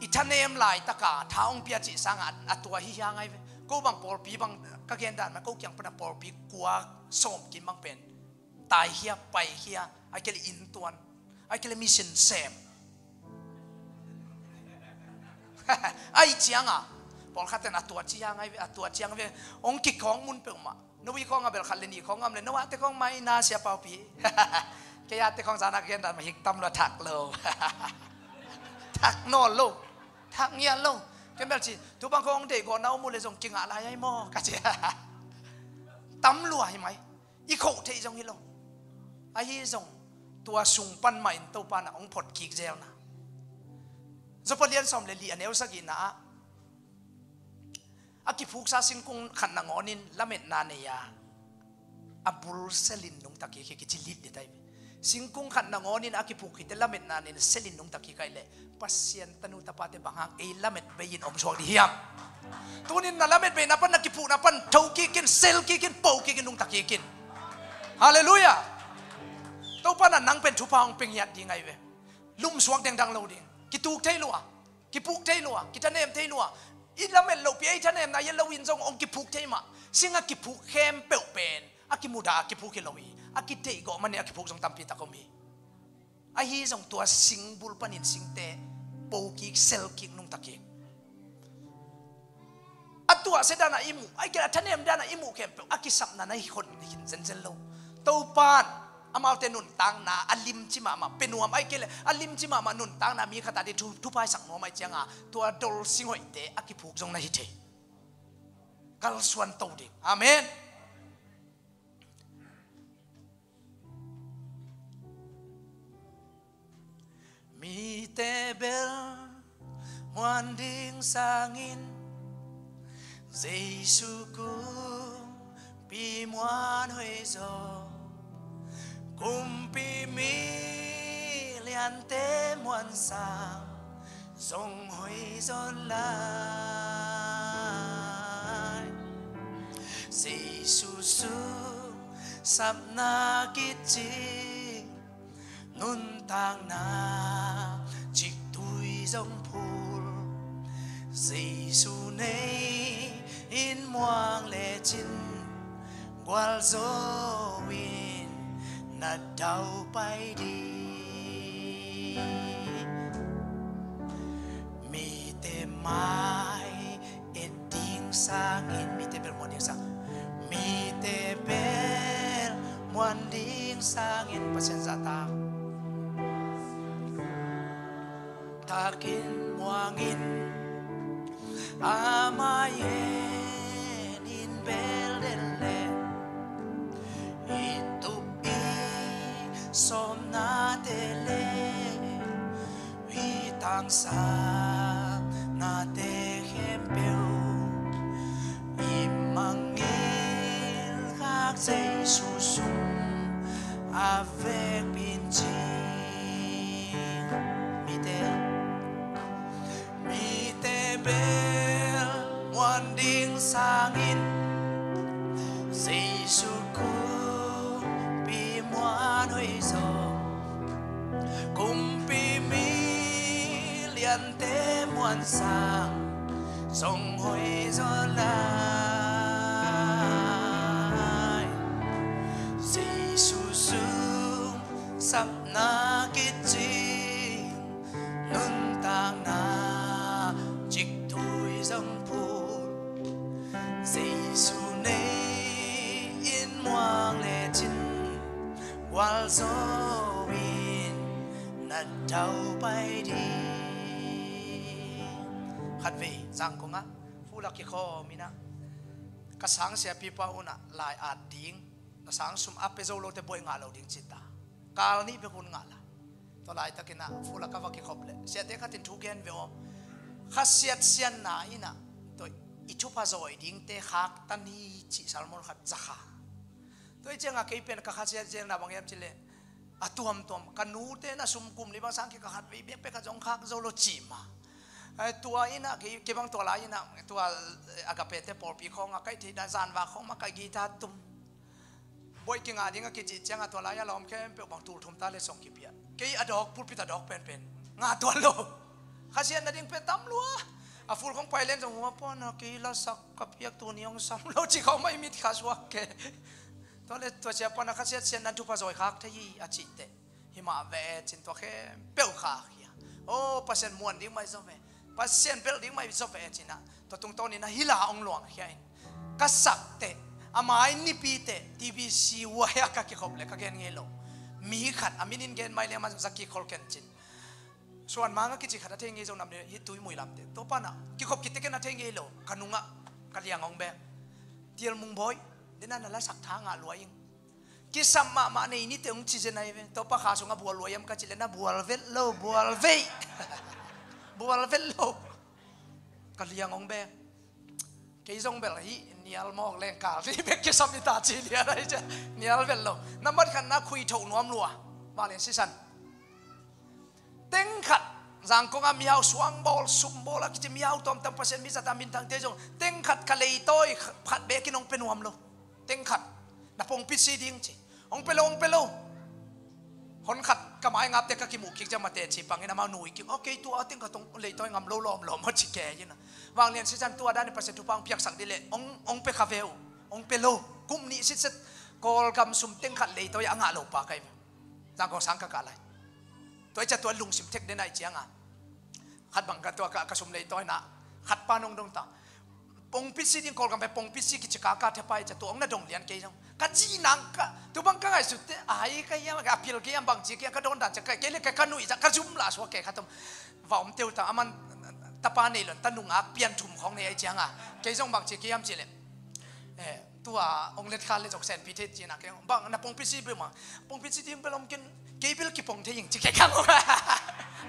i thanem laitaka tha hong pia cih sangah a, a tua hi hiang ahi ve. Ko bang pawlpi bang ka gen dan mah, ko kiang pana pawlpi kua sawm kim bang pen tai hia, pai hia, a kei le inntuan, a kei le mission sem. Ahi cianga pawlkhat ten a tua ciang ahi ve, a tua ciang ve. Hong kikhawng mun peuhmah. No i khawng a bel khat le nih khawng a om le, no a te khawng mai na sia paupi. Kei a te khawng zana ka gen dan mah hing tam lo, thak lo. Thak nawn lo. Thak ngiat lo. Ken bel ci, tu bang khawng deih gawh na om uh le zong kingah lai ai maw ka ci. Tam lua hi mai. I khoh theih zong hi lo. Ahi zong tua sung pan mah in Topa na hong phot kik zelna. Joppa lian sawm le li a neu sagihna ah a kiphuksa singkung khat nangawnin lametna nei a, a bul selin nungta kik hi kici litlit ahi ve. Singkung khat nangawnin a kiphuk khite lametna nei selin nungta kik ahi leh Pasian tanu tapate bang hang ei lamet bei in om suak dih hiam? Tunin na lamet beina pan, na kiphukna pan tho kik in, sel kik in, po kik in, nungta kik in. Halleluiah. Topa na nang pen thupha hong pia ngiat ding ahi ve. Lumsuak dengdang lo ding. Kituk thei lua. Kiphuk thei lua, kithanem thei lua. I lamet lohpi a i thanemna hi a lo in zong hong kiphuk thei mah. Singa kiphuk khempeuh pen a kimudah a kiphuk hi lo hi. A kitheihgawh manin a kiphuk zong tampi tak om hi. Ahi zong tua singbul panin singte po kik, sel kik, nungta kik. A tuahsia danah i muh, a i kei a thanem danah i muh khempeuh a kisapna na hi khon hi khin zenzen lo. Topan amaute nuntakna a limci mahmah, pia nuam a i kei le a limci mahmah nuntakna mi khat a ding thu, thupha i sak nuam a i cianga tua dol singhoihte a kiphuk zong na hi thei. Kalsuan to ding. Amen. Mite bel muan ding sangin Jesu kumpi muan hoih zaw. Kumpi mi liante muan sang zong hoih zaw lai. Jesu sung sapna kici nuntakna ciktui zong phul. Jesu nei in muang lecin gualzo in na daupai ding. Mite mai et ding sangin, mite bel muan ding sang, mite bel muan ding sangin Pasian zahtak takin muangin, a mai-en in bel den le i tup i sawmnate le i tangsapnate khempeuh i mangngilh khak Jesu sung a vekpi in cing. Mite, mite bel muan ding sangin Jesu kumpi muan hoih zaw. Kumpi mi liante muan sang zong hoih zaw lai. Jesu sung sapna kici nuntakna ciktui zong phul. Jesu nei in muang lecin gualzo in na daupai ding. Khatvei Zangkong ah full a kikhawm in ah ka sang siapipa un ah lai at ding, na sang sum a pia zo lote buai ngah lo ding cita. Kal nih bek hun ngah la. Tua laitakin ah full a ka va kikhop leh siate khat in thu gen ve aw. Khasiat sianna in ah tua i thupha zawi dingte khaktan hi cih sermon khat za kha. Tua hi cianga kei pen ka khasiat zelna bang hiam cih leh, a tuamtuam ka nute na sum kum li bang sang kik ka khat vei bek pek a zong khak zo lo cih mah. Eh, tua in ah kei, kei bang tua lai in ah tua, eh, Agape te pawlpi khawng ah kaih theih dan zanvak khawng mah ka guitar tum. Bawi kingah ding a kicih ciangah tua lai-ah lawm khempeuh bang tul thum ta le song kipia. Kei a dawk, pulpit a dawk penpen ngah tuan lo. Khasiat nading pen tam lua. A ful khong pai len zong hua pawn a kei lasak ka piak tuni hong sam lo ci khong mai mit kha suak ke. Tua le tua sia pawn a khasiat siat nan thupha zawi khak thei hi a cih teh. Hi mah ve cin tua khempeuh khak hi a. Oh, Pasian muan ding mai zaw ve. Pasian belh ding mai zaw ve cin ah. Tua tungtawn in a hi la hong luang khia in. Ka sak teh, a mai nipi teh, T B C huai ah ka kikhop le ka gen ngei lo. Mi khat, a min in gen mai le man za kikhol ken cin. Suan mang a kici khat a thei ngei zo nam le, hi tui mui lam teh. Tua pan ah, kikhop kite ken a thei ngei lo, ka nungah, ka liang hong beng. Tial mung bawi, dena na la sak tha ngah lua ing. Kisam mahmah nei ni te hong ci zen ai ve. Tua pa kha sungah bual lua iam ka ci le na bual vet lo, bual vei. Bual vet lo. Ka liang hong beng. Kei zong bel hi, nial mawk leng kal ni bek kisam i ta ci nial ai cia. Nial vet lo. Nambat khat na khui tho nuam lua. Mah lian sisan. Teng khat, Zangkong a mihau suang bawl, sum bawl a kici mihau tawmtam Pasian mi zata minthangte zong. Teng khat ka leitawi khat bekin hong pe nuam lo. Teng khat, na pongpit si ding ci. Hong pe lo, hong pe lo. Hon khat ka mai ngapte ka kimuh kik ciang mate ci pangin amau nui kik. Okay, tua teng khat hong leitawi ngam lo lawm lawm aw ci ke ina. Vanglian sisan tua dan i Pasian thupha hong piaksak dih leh hong, hong pe kha ve uh. Hong pe lo. Kum nih sitset Kawlgam sum teng khat leitawi a ngah lo pa kai ve. Zangkong sang ka kah lai. Tua i cia tua lungsim thek den ai cianga. Khat bang ka tua ka, ka sum leitawi na. Khat pa nong dong ta. Pongpit si ding Kawlgam pai pongpit si kici ka ka thepai cia tua ong na dong lian kei zong. Ka ci nang ka, tu bang ka ngai sut te, ai ka hiam, ka apil kei hiam bang ci kei hiam ka don dan cia ka, kei le ka, ka nui cia ka zum la suak kei khat om. Va om teu ta, aman tapa nei lon, ta nungak pian thum khong nei ai cianga. Kei zong bang ci kei hiam ci le. Eh, tua ong let kha le zok sen pi the ci na kei bang na pongpit si bil ma. Pongpit si ding bel om ken kei bel kipong the ing ci kei kang.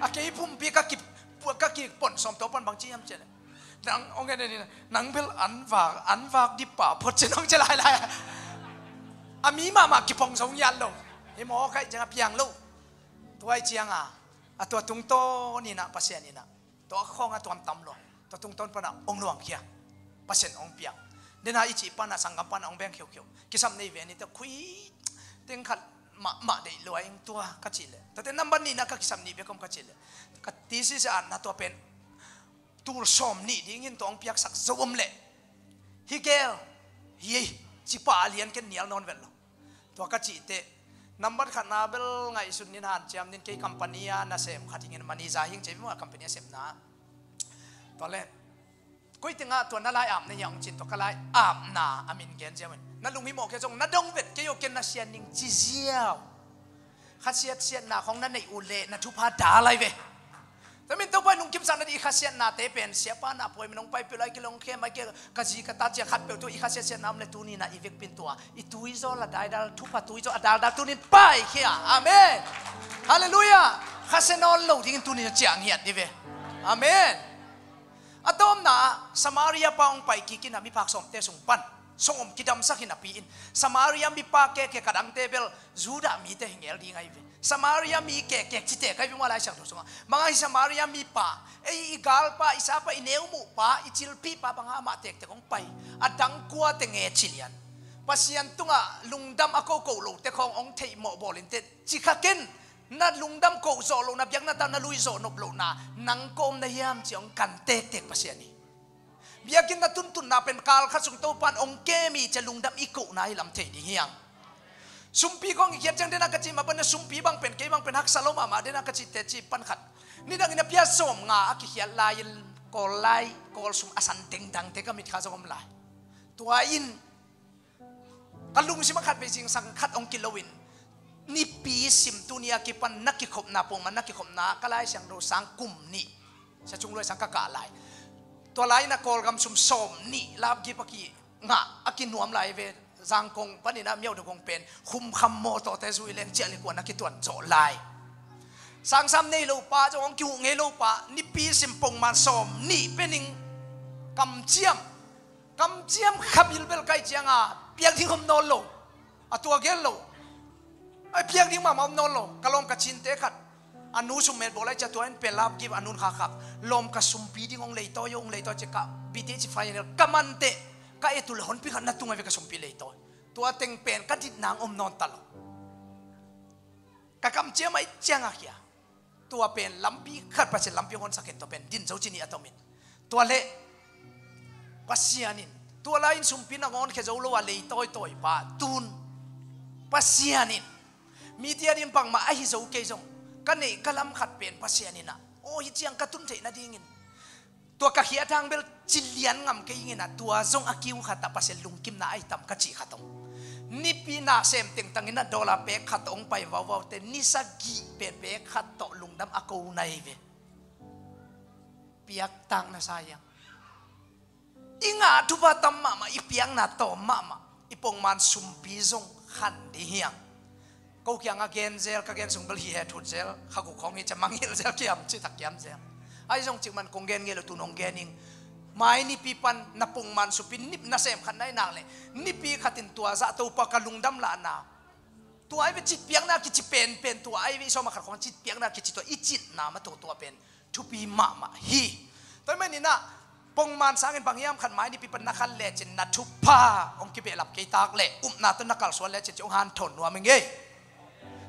A kei pumpi ka ki, ka kipon som to pan bang ci hiam ci le. Nang ong en en nang bel an vak, an vak di pa phot ci nong ci lai lai. A mi mahmah kipong zong yan lo. Hi maw kai cianga piang lo. Tua ai cianga. A tua tungtawn ina Pasian ina. Tua khawng a tuam tam lo. Tua tungtawn pana ong luang khia. Pasian ong piang. Dena i cih pana sanggam pana ong beng khiukheu. Kisam nei ve ni ta khui. Teng khat mah, mah deih lua ing tua ka cih le. Tate nambat nihna ka kisam nih bek om ka cih le. Ka thesis a na tua pen. Tul sawm nih dingin tua ong piaksak zo om le. Hi gel. Hi ei. Cipa a lian ken nial nawn vel lo. Tua ka cih teh, nambat khat na bel ngaihsut nin hanciam nin kei company a nasem khat hingin manager hing cei mah company a sepna. Tua le, koi tengah tua na lai apna hiang cin tua ka lai apna a min gen ziau in. Na lunghimawh kei zong na dong vet kei aw ken na sian ning ci ziau. Khasiat siatna khong na neih uh leh na thupha dal ai ve. Tua min Topa i lungkim sakna dih i khasiatnate pen siapa na puai min hong pai peuh lai kilong khem ai ke ka zi ka ta cia khat peuh tu i khasiat siatna om le tuni na i vekpin tua i tuizawl a daidal thupha tuizawl a daldal tunin pai khia. Amen. Halleluiah. Khasia nawn lo dingin tuni na ciah ngiat dih ve. Amen. A tawmna ah Samaria pa hong pai kikin a miphak sawmte sung pan sawm kidamsak hi napi in Samaria mipa keke ka dangte bel Judah mite hi ngel ding ahi ve. Samaria mi kekek cite kai ve mah Lai Siangtho sungah. Bang ahi Samaria mipa, ei i galpa, i sapa, i neumuhpa, i cilpihpa bangah amah tektek hong pai. A dang kuate nge cilian. Pasian tungah lungdam a koko lote khawng hong theih mawh bawlin te cikha ken. Na lungdam koh zawh loh, na biakna ta na lui zawh nop lohna, nang kawm na hiam ci hong kan tektek Pasian hi. Biakinn na tuntunna pen kal khat sung Topan hong kem hi cia lungdam i kohna hi lam thei ding hiang. Sumpi kong i khiat ciang dena ka cih mah pan na sumpi bang pen kei bang pen haksa lo mahmah dena ka cih teci pan khat. Nidangin a pia sawm nga a kikhiat lai-in Kawl lai, Kawl sum a san dengdangte ka mit kha zong om lai. Tua in ka lungsim a khat vei zingsang khat hong kiloin nipi sim tuni a kipan na kikhopna pawngman na kikhopna ka Lai Siangtho sang kum nih sia chung luai sang ka kah lai. Tua lai-in a Kawlgam sum sawm nih lapgip a kingah a kinuam lai ve. Zangkong panin a Myaukdaw kong pen khumkham mawtawte zui leng ciah likuan a kituan zawh lai. Sangsam nei lo pa zong hong kihuh ngei lo pa nipi sim pawngman sawm nih pening kamciam Kamciam kha bilbel kai cianga piak ding om nawn lo. A tua gel lo. Ai piak ding mahmah om nawn lo. Ka lawm ka cinte khat, a nu sum melbawl ai cia tua in pe love gift a nun khakhak. Lawm ka sumpi ding hong leitawi aw, hong leitawi cia ka B T H final ka manteh ka et uh le honpi khat na tung ai ve ka sumpi leitawi. Tua teng pen ka ditna hong om nawn ta lo. Ka kamciam ai cianga khia. Tua pen lampi khat Pasian lampi hong honsak hen tua pen din zo ci nih a tomin. Tua leh Pasian in tua lai-in sumpi na ngawnkhia zo lo a leitawitawi pa tun Pasian in mite adingin bangmah ahi zo kei zong ka neih ka lam khat pen Pasian in ah aw hi ciang ka tun theih nadingin tua ka khiat hang bel ci lian ngam kei ing in ah tua zong a kiu khat ah Pasian lungkimna ahi tam ka cih khat ong. Nipi nasem tengtang in ah dollar pek khat tawh ong pai vauvaute ni sagih pen pek khat tawh lungdam a ko na hi ve. Piaktak na sa hiang. I ngah thupha tam mahmah, i piakna tawm mahmah, i pongman sumpi zong khan dih hiang. Ko kiangah gen zel, ka gen sung bel hi het hut zel, kha guk khawng hi cia mangngilh zel kiam ci tak kiam zel. Ahi zong cikman kong gen ngei lo tun hong gen ing. Mai nipi pan na pongman sumpi nip nasem khat na hi nak leh nipi khatin tua zah Topa ka lungdam lahna tua ai ve citpiakna kici penpen tua ai ve i sawm a khat khawng citpiakna kici tua i citna mah tua tua pen thupi mahmah hi. Tua ahih manin ah pongman sangin bang hiam khat mai nipi pan na khan lecin na thupha hong kibehlap kei tak leh upna tawh na kalsuan lecin ci hong hanthawn nuam ing ei.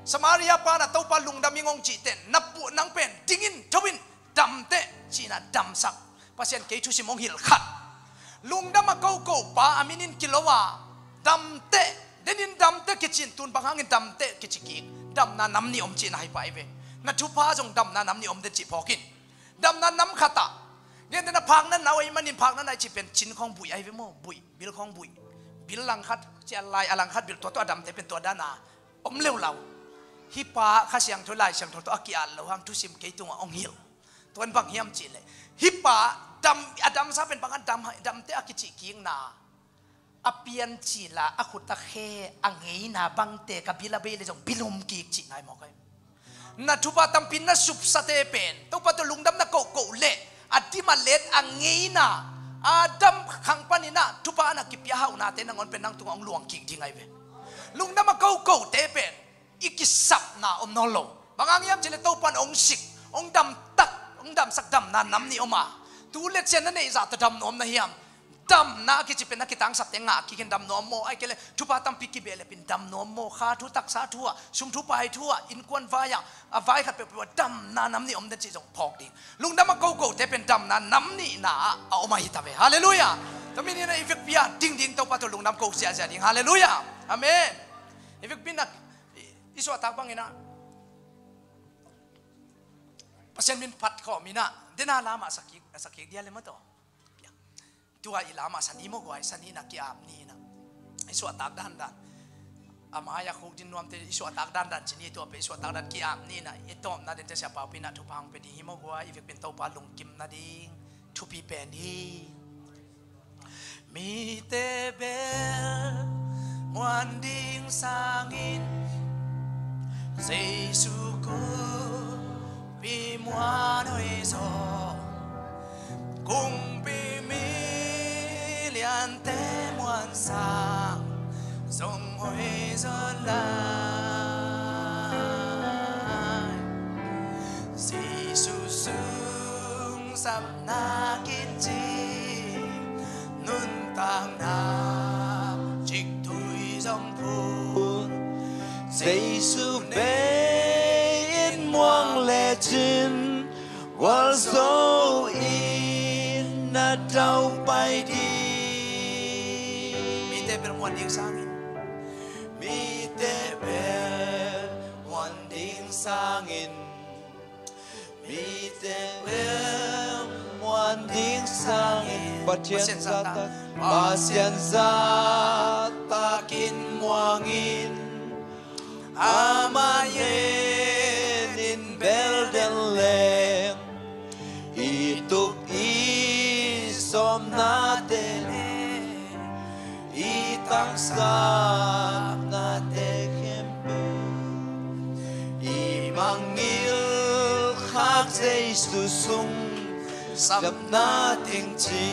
Samaria pa na Topa lungdam ing hong cih ten na puh nang pen dingin tho in damteh cihna damsak. Pasian kei thusim hong hilh khat. Lungdam a koko pa a minin kilo a damteh denin damteh kicin tun bang hangin damteh kici kik. Damna nam nih om cihna hi pah hi ve. Na thupha zong damna nam nih om den cih phawkin. Damna nam khatah. Gentehna phakna nau ahi manin phakna nai cih pen cin khawng buih ahi ve maw? Buih, bil khawng buih. Bil langkhat cian lai a langkhat bil tua tua a damteh pen tua dana om leulau. Hih pa Kha Siangtho Lai Siangtho tawh a ki-at lo hang thusim kei tungah hong hilh. Tuan bang hiam cihleh hih pa dam, a damsa pen bang a dam, damteh a kicih kikna a piancil a, a khut a khe a ngeina bangte ka bil a bei le zong bil hum kik cih ngai mawk ai. Na thupha tampi na supsate pen Topa tawh lungdam na kohkoh leh a dim a let a ngeina a dam khang panin ah thupha a na kipia hauhnate nangawn pen nang tungah hong luang kik ding ai ve. Lungdam a kohkohte pen i kisapna om nawn lo. Bang hang hiam cihleh Topa in hong sik, hong damtak, hong damsak damna nam nih om a. Tu le cian na neih zah tawh dam nuam na hiam? Damna a kici pen na kitangsapte ngah kikin dam nuam maw? Ai kei leh thupha tampi kibehlep in dam nuam maw? Kha thu taksa thu ah, sum thu pai thu ah, innkuan vai ah, a vai khat peuhpeuh ah damna nam nih om den cih zong phawk ding. Lungdam a kohkohte pen damna nam nihna ah a om ahi ta ve. Halleluiah. Tua mi ni na i vekpi ah dingding Topa tawh lungdam ko ziahziah ding. Halleluiah. Amen. I vekpi na i, i suahtak bangin ah Pasian min phat khawm in ah dena lamah sakik, sakik dia le maw taw. Tua i lamah sani maw guai, sani na ki-ap ni na i suahtak dandan. A mai a khuk din nuamte i suahtak dandan cini tua pe i suahtak dan ki-ap ni na i tawpna dente siapau pi na thupha hong pe ding hi maw guai, i vekpi in Topa lungkim nading thupi pen hi. Mite bel muan ding sangin Jesu kumpi muan hoih zaw. Kumpi miliante muan sang zong hoih zaw lai. Jesu sung sap na kici nuntakna ciktui zong phun. Jesu vei in muang lecin gualzo in na daupai ding. Mite bel muan ding sangin, mite bel muan ding sangin, mite bel muan ding sangin Pasian zahtak, Pasian zahtakin muangin, amah yenin bel den leng, i tup i sawmnate leng, i tangsapnate khempeuh, i mangngilh khak Jesu sung sapna teng ci.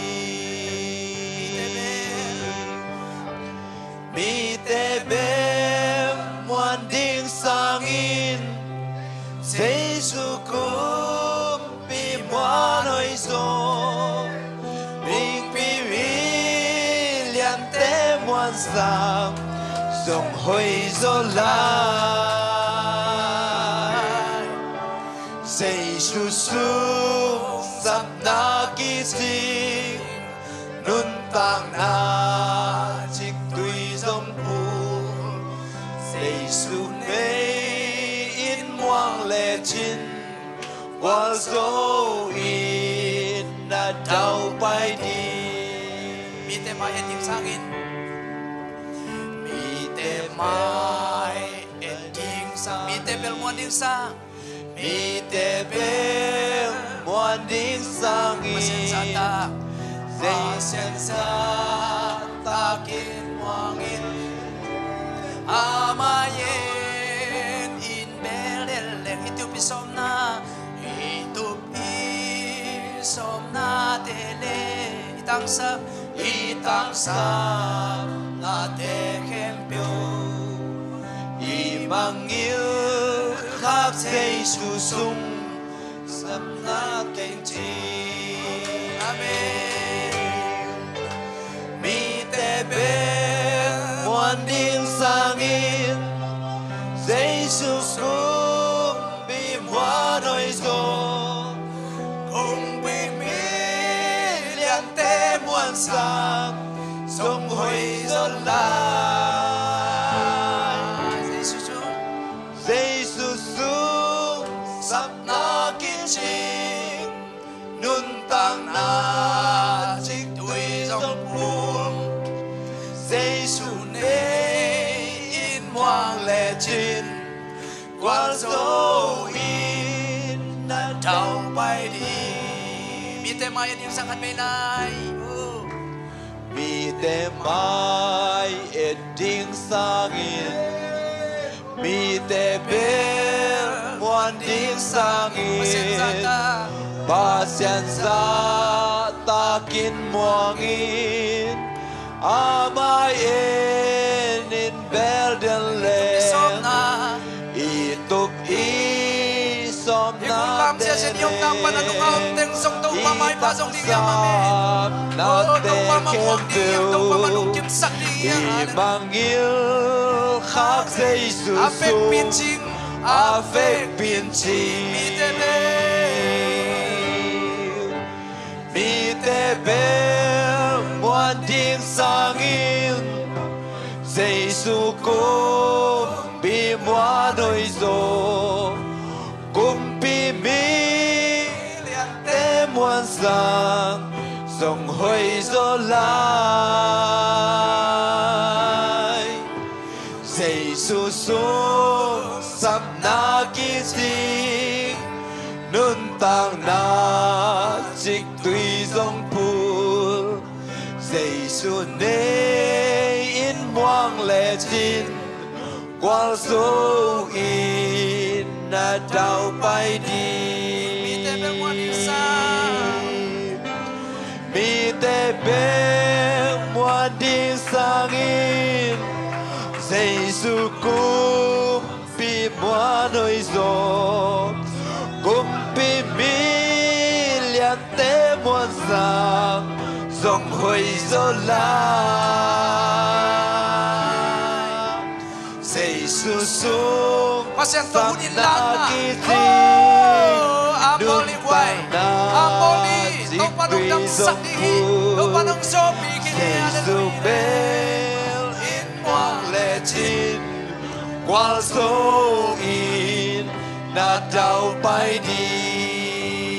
Kumpi muanhoih zaw, Mingpi mi liante muansak, zong hoih zaw lai. Jesu sung sapna kici, nuntakna ciktui zong pul. Jesu nei in muang lecin, gualzo in na daupai ding. Mite mai et ding sangin, mite mai et ding sang, mite bel muan ding sang, mite bel muan ding sangin, Pasian zahtak, Pasian zahtakin muangin, amah in in bel deleng. I tup i sawmna, i tup i sawmna te le, i tangsak, i tangsak nate khempeuh, i mangngilh khak Jesu sung sapna keng ci. Amen. Mite bel muan ding sangin, Jesu kumpi muanhoih zaw, kumpi mi liante muansak, zong hoih zaw lai. Jesu sung, Jesu sung sapna kici, nuntakna ciktui zong pul. Jesu nei in muang lecin, gualzo in na daupai ding. Mite mai et ding sang khat vei lai. Mite mai et ding sangin, mite bel muan ding sangin, Pasian zahtak, Pasian zahtakin muangin, amah in in bel deleng. I tup i sawmna te le, i taksapna te khempeuh, i mangngilh khak Jesu sung a vekpin cing. Mite bel muan ding sangin, Jesu kumpi muanhoih zaw, kumpi mi liante muansak, zong hoih zaw lai. Jesu sung sapna kici, nuntakna ciktui zong pul. Jesu nei in muang lecin, gualzo in na daupai ding. Mite bek muan ding sangin, Jesu kumpi muanhoih zaw, kumpi mi liante muansak, zong hoih zaw lai. Jesu sung Pasian tawh hun in lakna. Oh, a pawl i guai, a pawl i Topa nong damsak ding hi. Topa nong sawpih khin hi. Halleluiah. Jesu bel in muang lecin, gualzo in na daupai ding.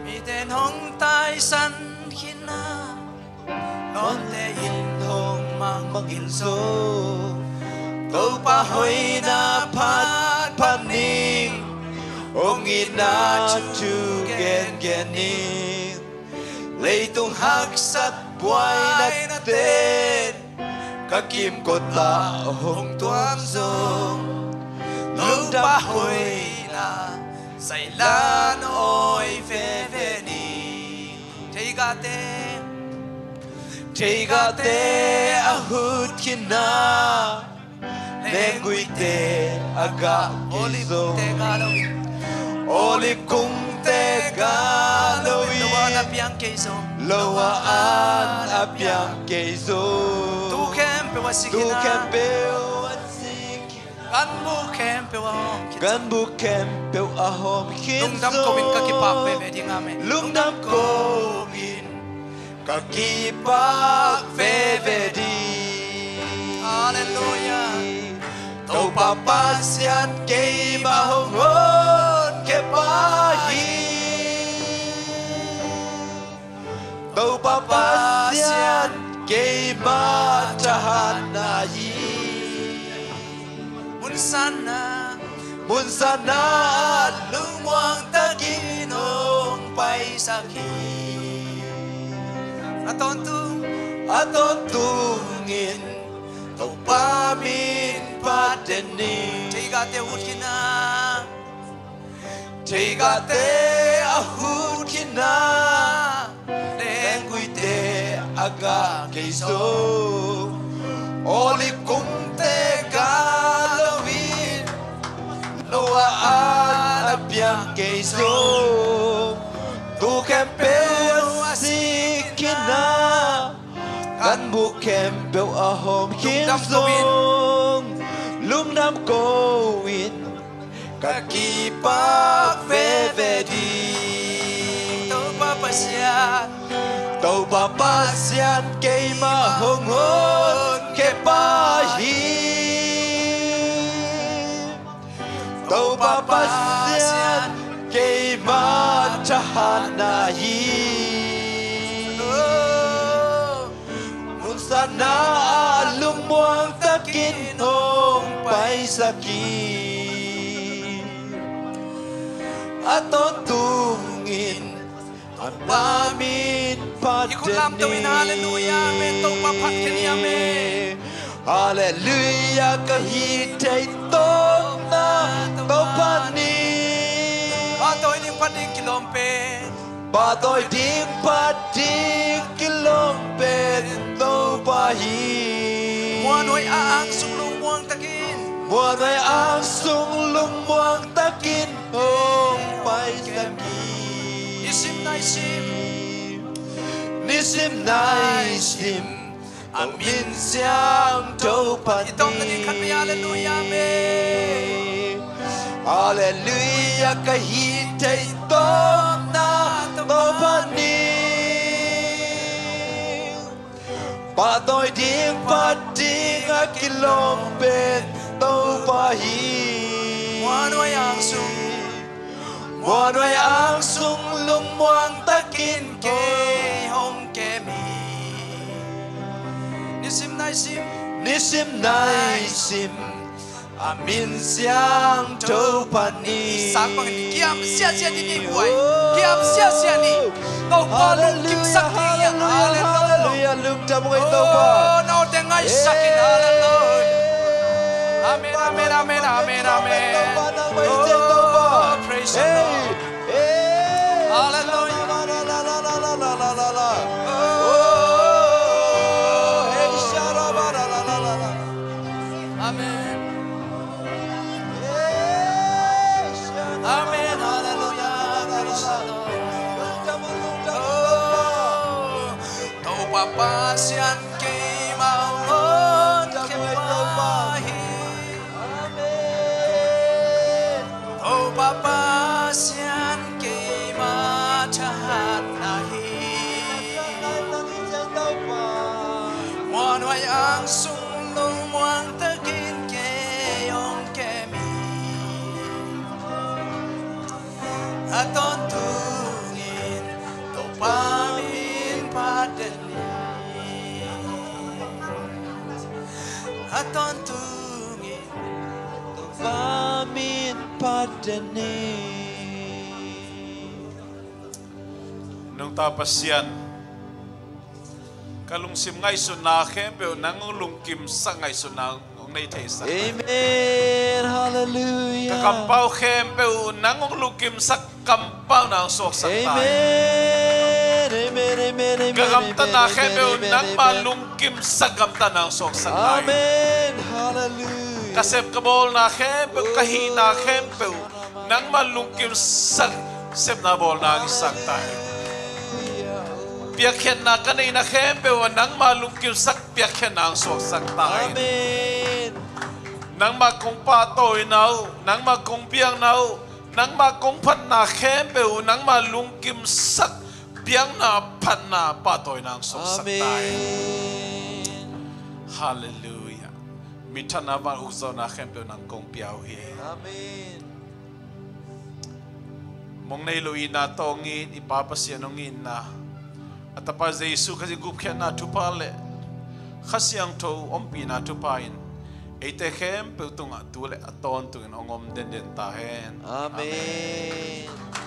Mite in hong taisan khin a, Nawnte in hong mangngilh zo. Topa hoihna phat phat ning, hong itna thu gengen ning. Leitung haksat buainate ka kimkot ah hong tuam zo. Topa hoihna zai lan awi veve ni. Theigate, theigate a hut khin a, Lengguite a gah kei zong, Olive kungte gah lo in, lo a an a piang kei zong, lo a an a piang kei zong, tu khempeuh a zik in, tu khempeuh a zik in, ganbu khempeuh a hawm khin, ganbu khempeuh a hawm khin zong, lungdam ko in ka kipak veve ding, amen. Lungdam ko in ka kipak veve ding. Halleluiah. Topa Pasian keima hong honkhia pa hi. Topa Pasian keima thahatna hi. Mun sanna, mun sanna ah lungmuang takin hong paisak hi. A tawntung, a tawntungin Topa min phat den ni. Theigahte a hut khin a, theigahte a hut khin a, lengguite a gah kei zong, Olive kungte gah lo in, lo a an a piang kei zong, tu khempeuh a zik khin a, ganbu khempeuh a hawm khin zong, lungdam ko in ka kipak veve ding. Topa Pasian, Topa Pasian keima hong honkhia pa hi. Topa Pasian keima thahatna hi. Mun sanna ah lungmuang takin hong paisak hi. A tawntungin Topa min phat den ni. I khut lamto in halleluiah, amen. Topa phat khin hi, amen. Halleluiah, ka hih theih tawpna Topa ni. Pahtawi ding phat ding kilawm pen, pahtawi ding phat ding kilawm pen Topa hi. Muanhuai a angsung lungmuang takin, muanhuai a angsung lungmuang takin hong paisak hi. Nisim naisim, nisim naisim a min siangtho phat ni. I tawpna ding khat vei, halleluiah, amen. Halleluiah, ka hih theih tawpna Topa ni. Pahtawi ding phat ding a kilawm pen Topa hi. Muanhuai angsung, muanhuai angsung lungmuang takin kei hong kem hi. Nisim naisim, nisim naisim a min siangtho phat ni. Sang bangin kiam siasia ni, ni buai. Kiam siasia ni. Topa lungkimsak ni. Halleluiah, halleluiah, halleluiah. Lungdam ung ei Topa. Oh, note ngaisak in, halleluiah. Amen, amen, amen, amen, amen. Oh, praise the Lord. Halleluiah. Amen. Amen. Halleluiah. Praise the Lord. Oh, Topa Pasian keima hong honkhia pa hi. Amen. Topa Pasian keima thahatna hi. Muanhuai angsung lungmuang takin kei hong kem hi. A tawntungin Topa min phat den ni. A tawntungin Topa min phat den ni. Nungta Pasian, ka lungsim ngaihsutna khempeuh nang hong lungkimsak ngaihsutna hong nei theisak. Amen. Halleluiah. Ka kampau khempeuh nang hong lungkimsak kampauna hong suaksak ta hi. Amen. Amen, amen, amen, amen. Ka gamtatna khempeuh nangma lungkimsak gamtatna hong suaksak ta hi. Amen. Halleluiah. Ka sep ka bawlna khempeuh, ka hihna khempeuh nangma lungkimsak sepna bawlna hong hisak ta hen. Piakkhiatna ka neihna khempeuh ah nangma lungkimsak piakkhiatna hong suaksak ta hen. Amen. Nangma kong pahtawina uh, nangma kong biakna uh, nangma kong phatna khempeuh uh nangma lungkimsak biakna, phatna, pahtawina hong suaksak ta hen. Amen. Halleluiah. Mitthanna van ukzawhna khempeuh nang kong pia uh hi. Amen. Mong nei lo itna tawh hong it i Pa Pasian hong itna, a Tapa Jesu Khazih gupkhiatna thupha le Kha Siangtho ompihna thupha in eite khempeuh tungah tu le a tawntungin hong om denden ta hen. Amen. Amen.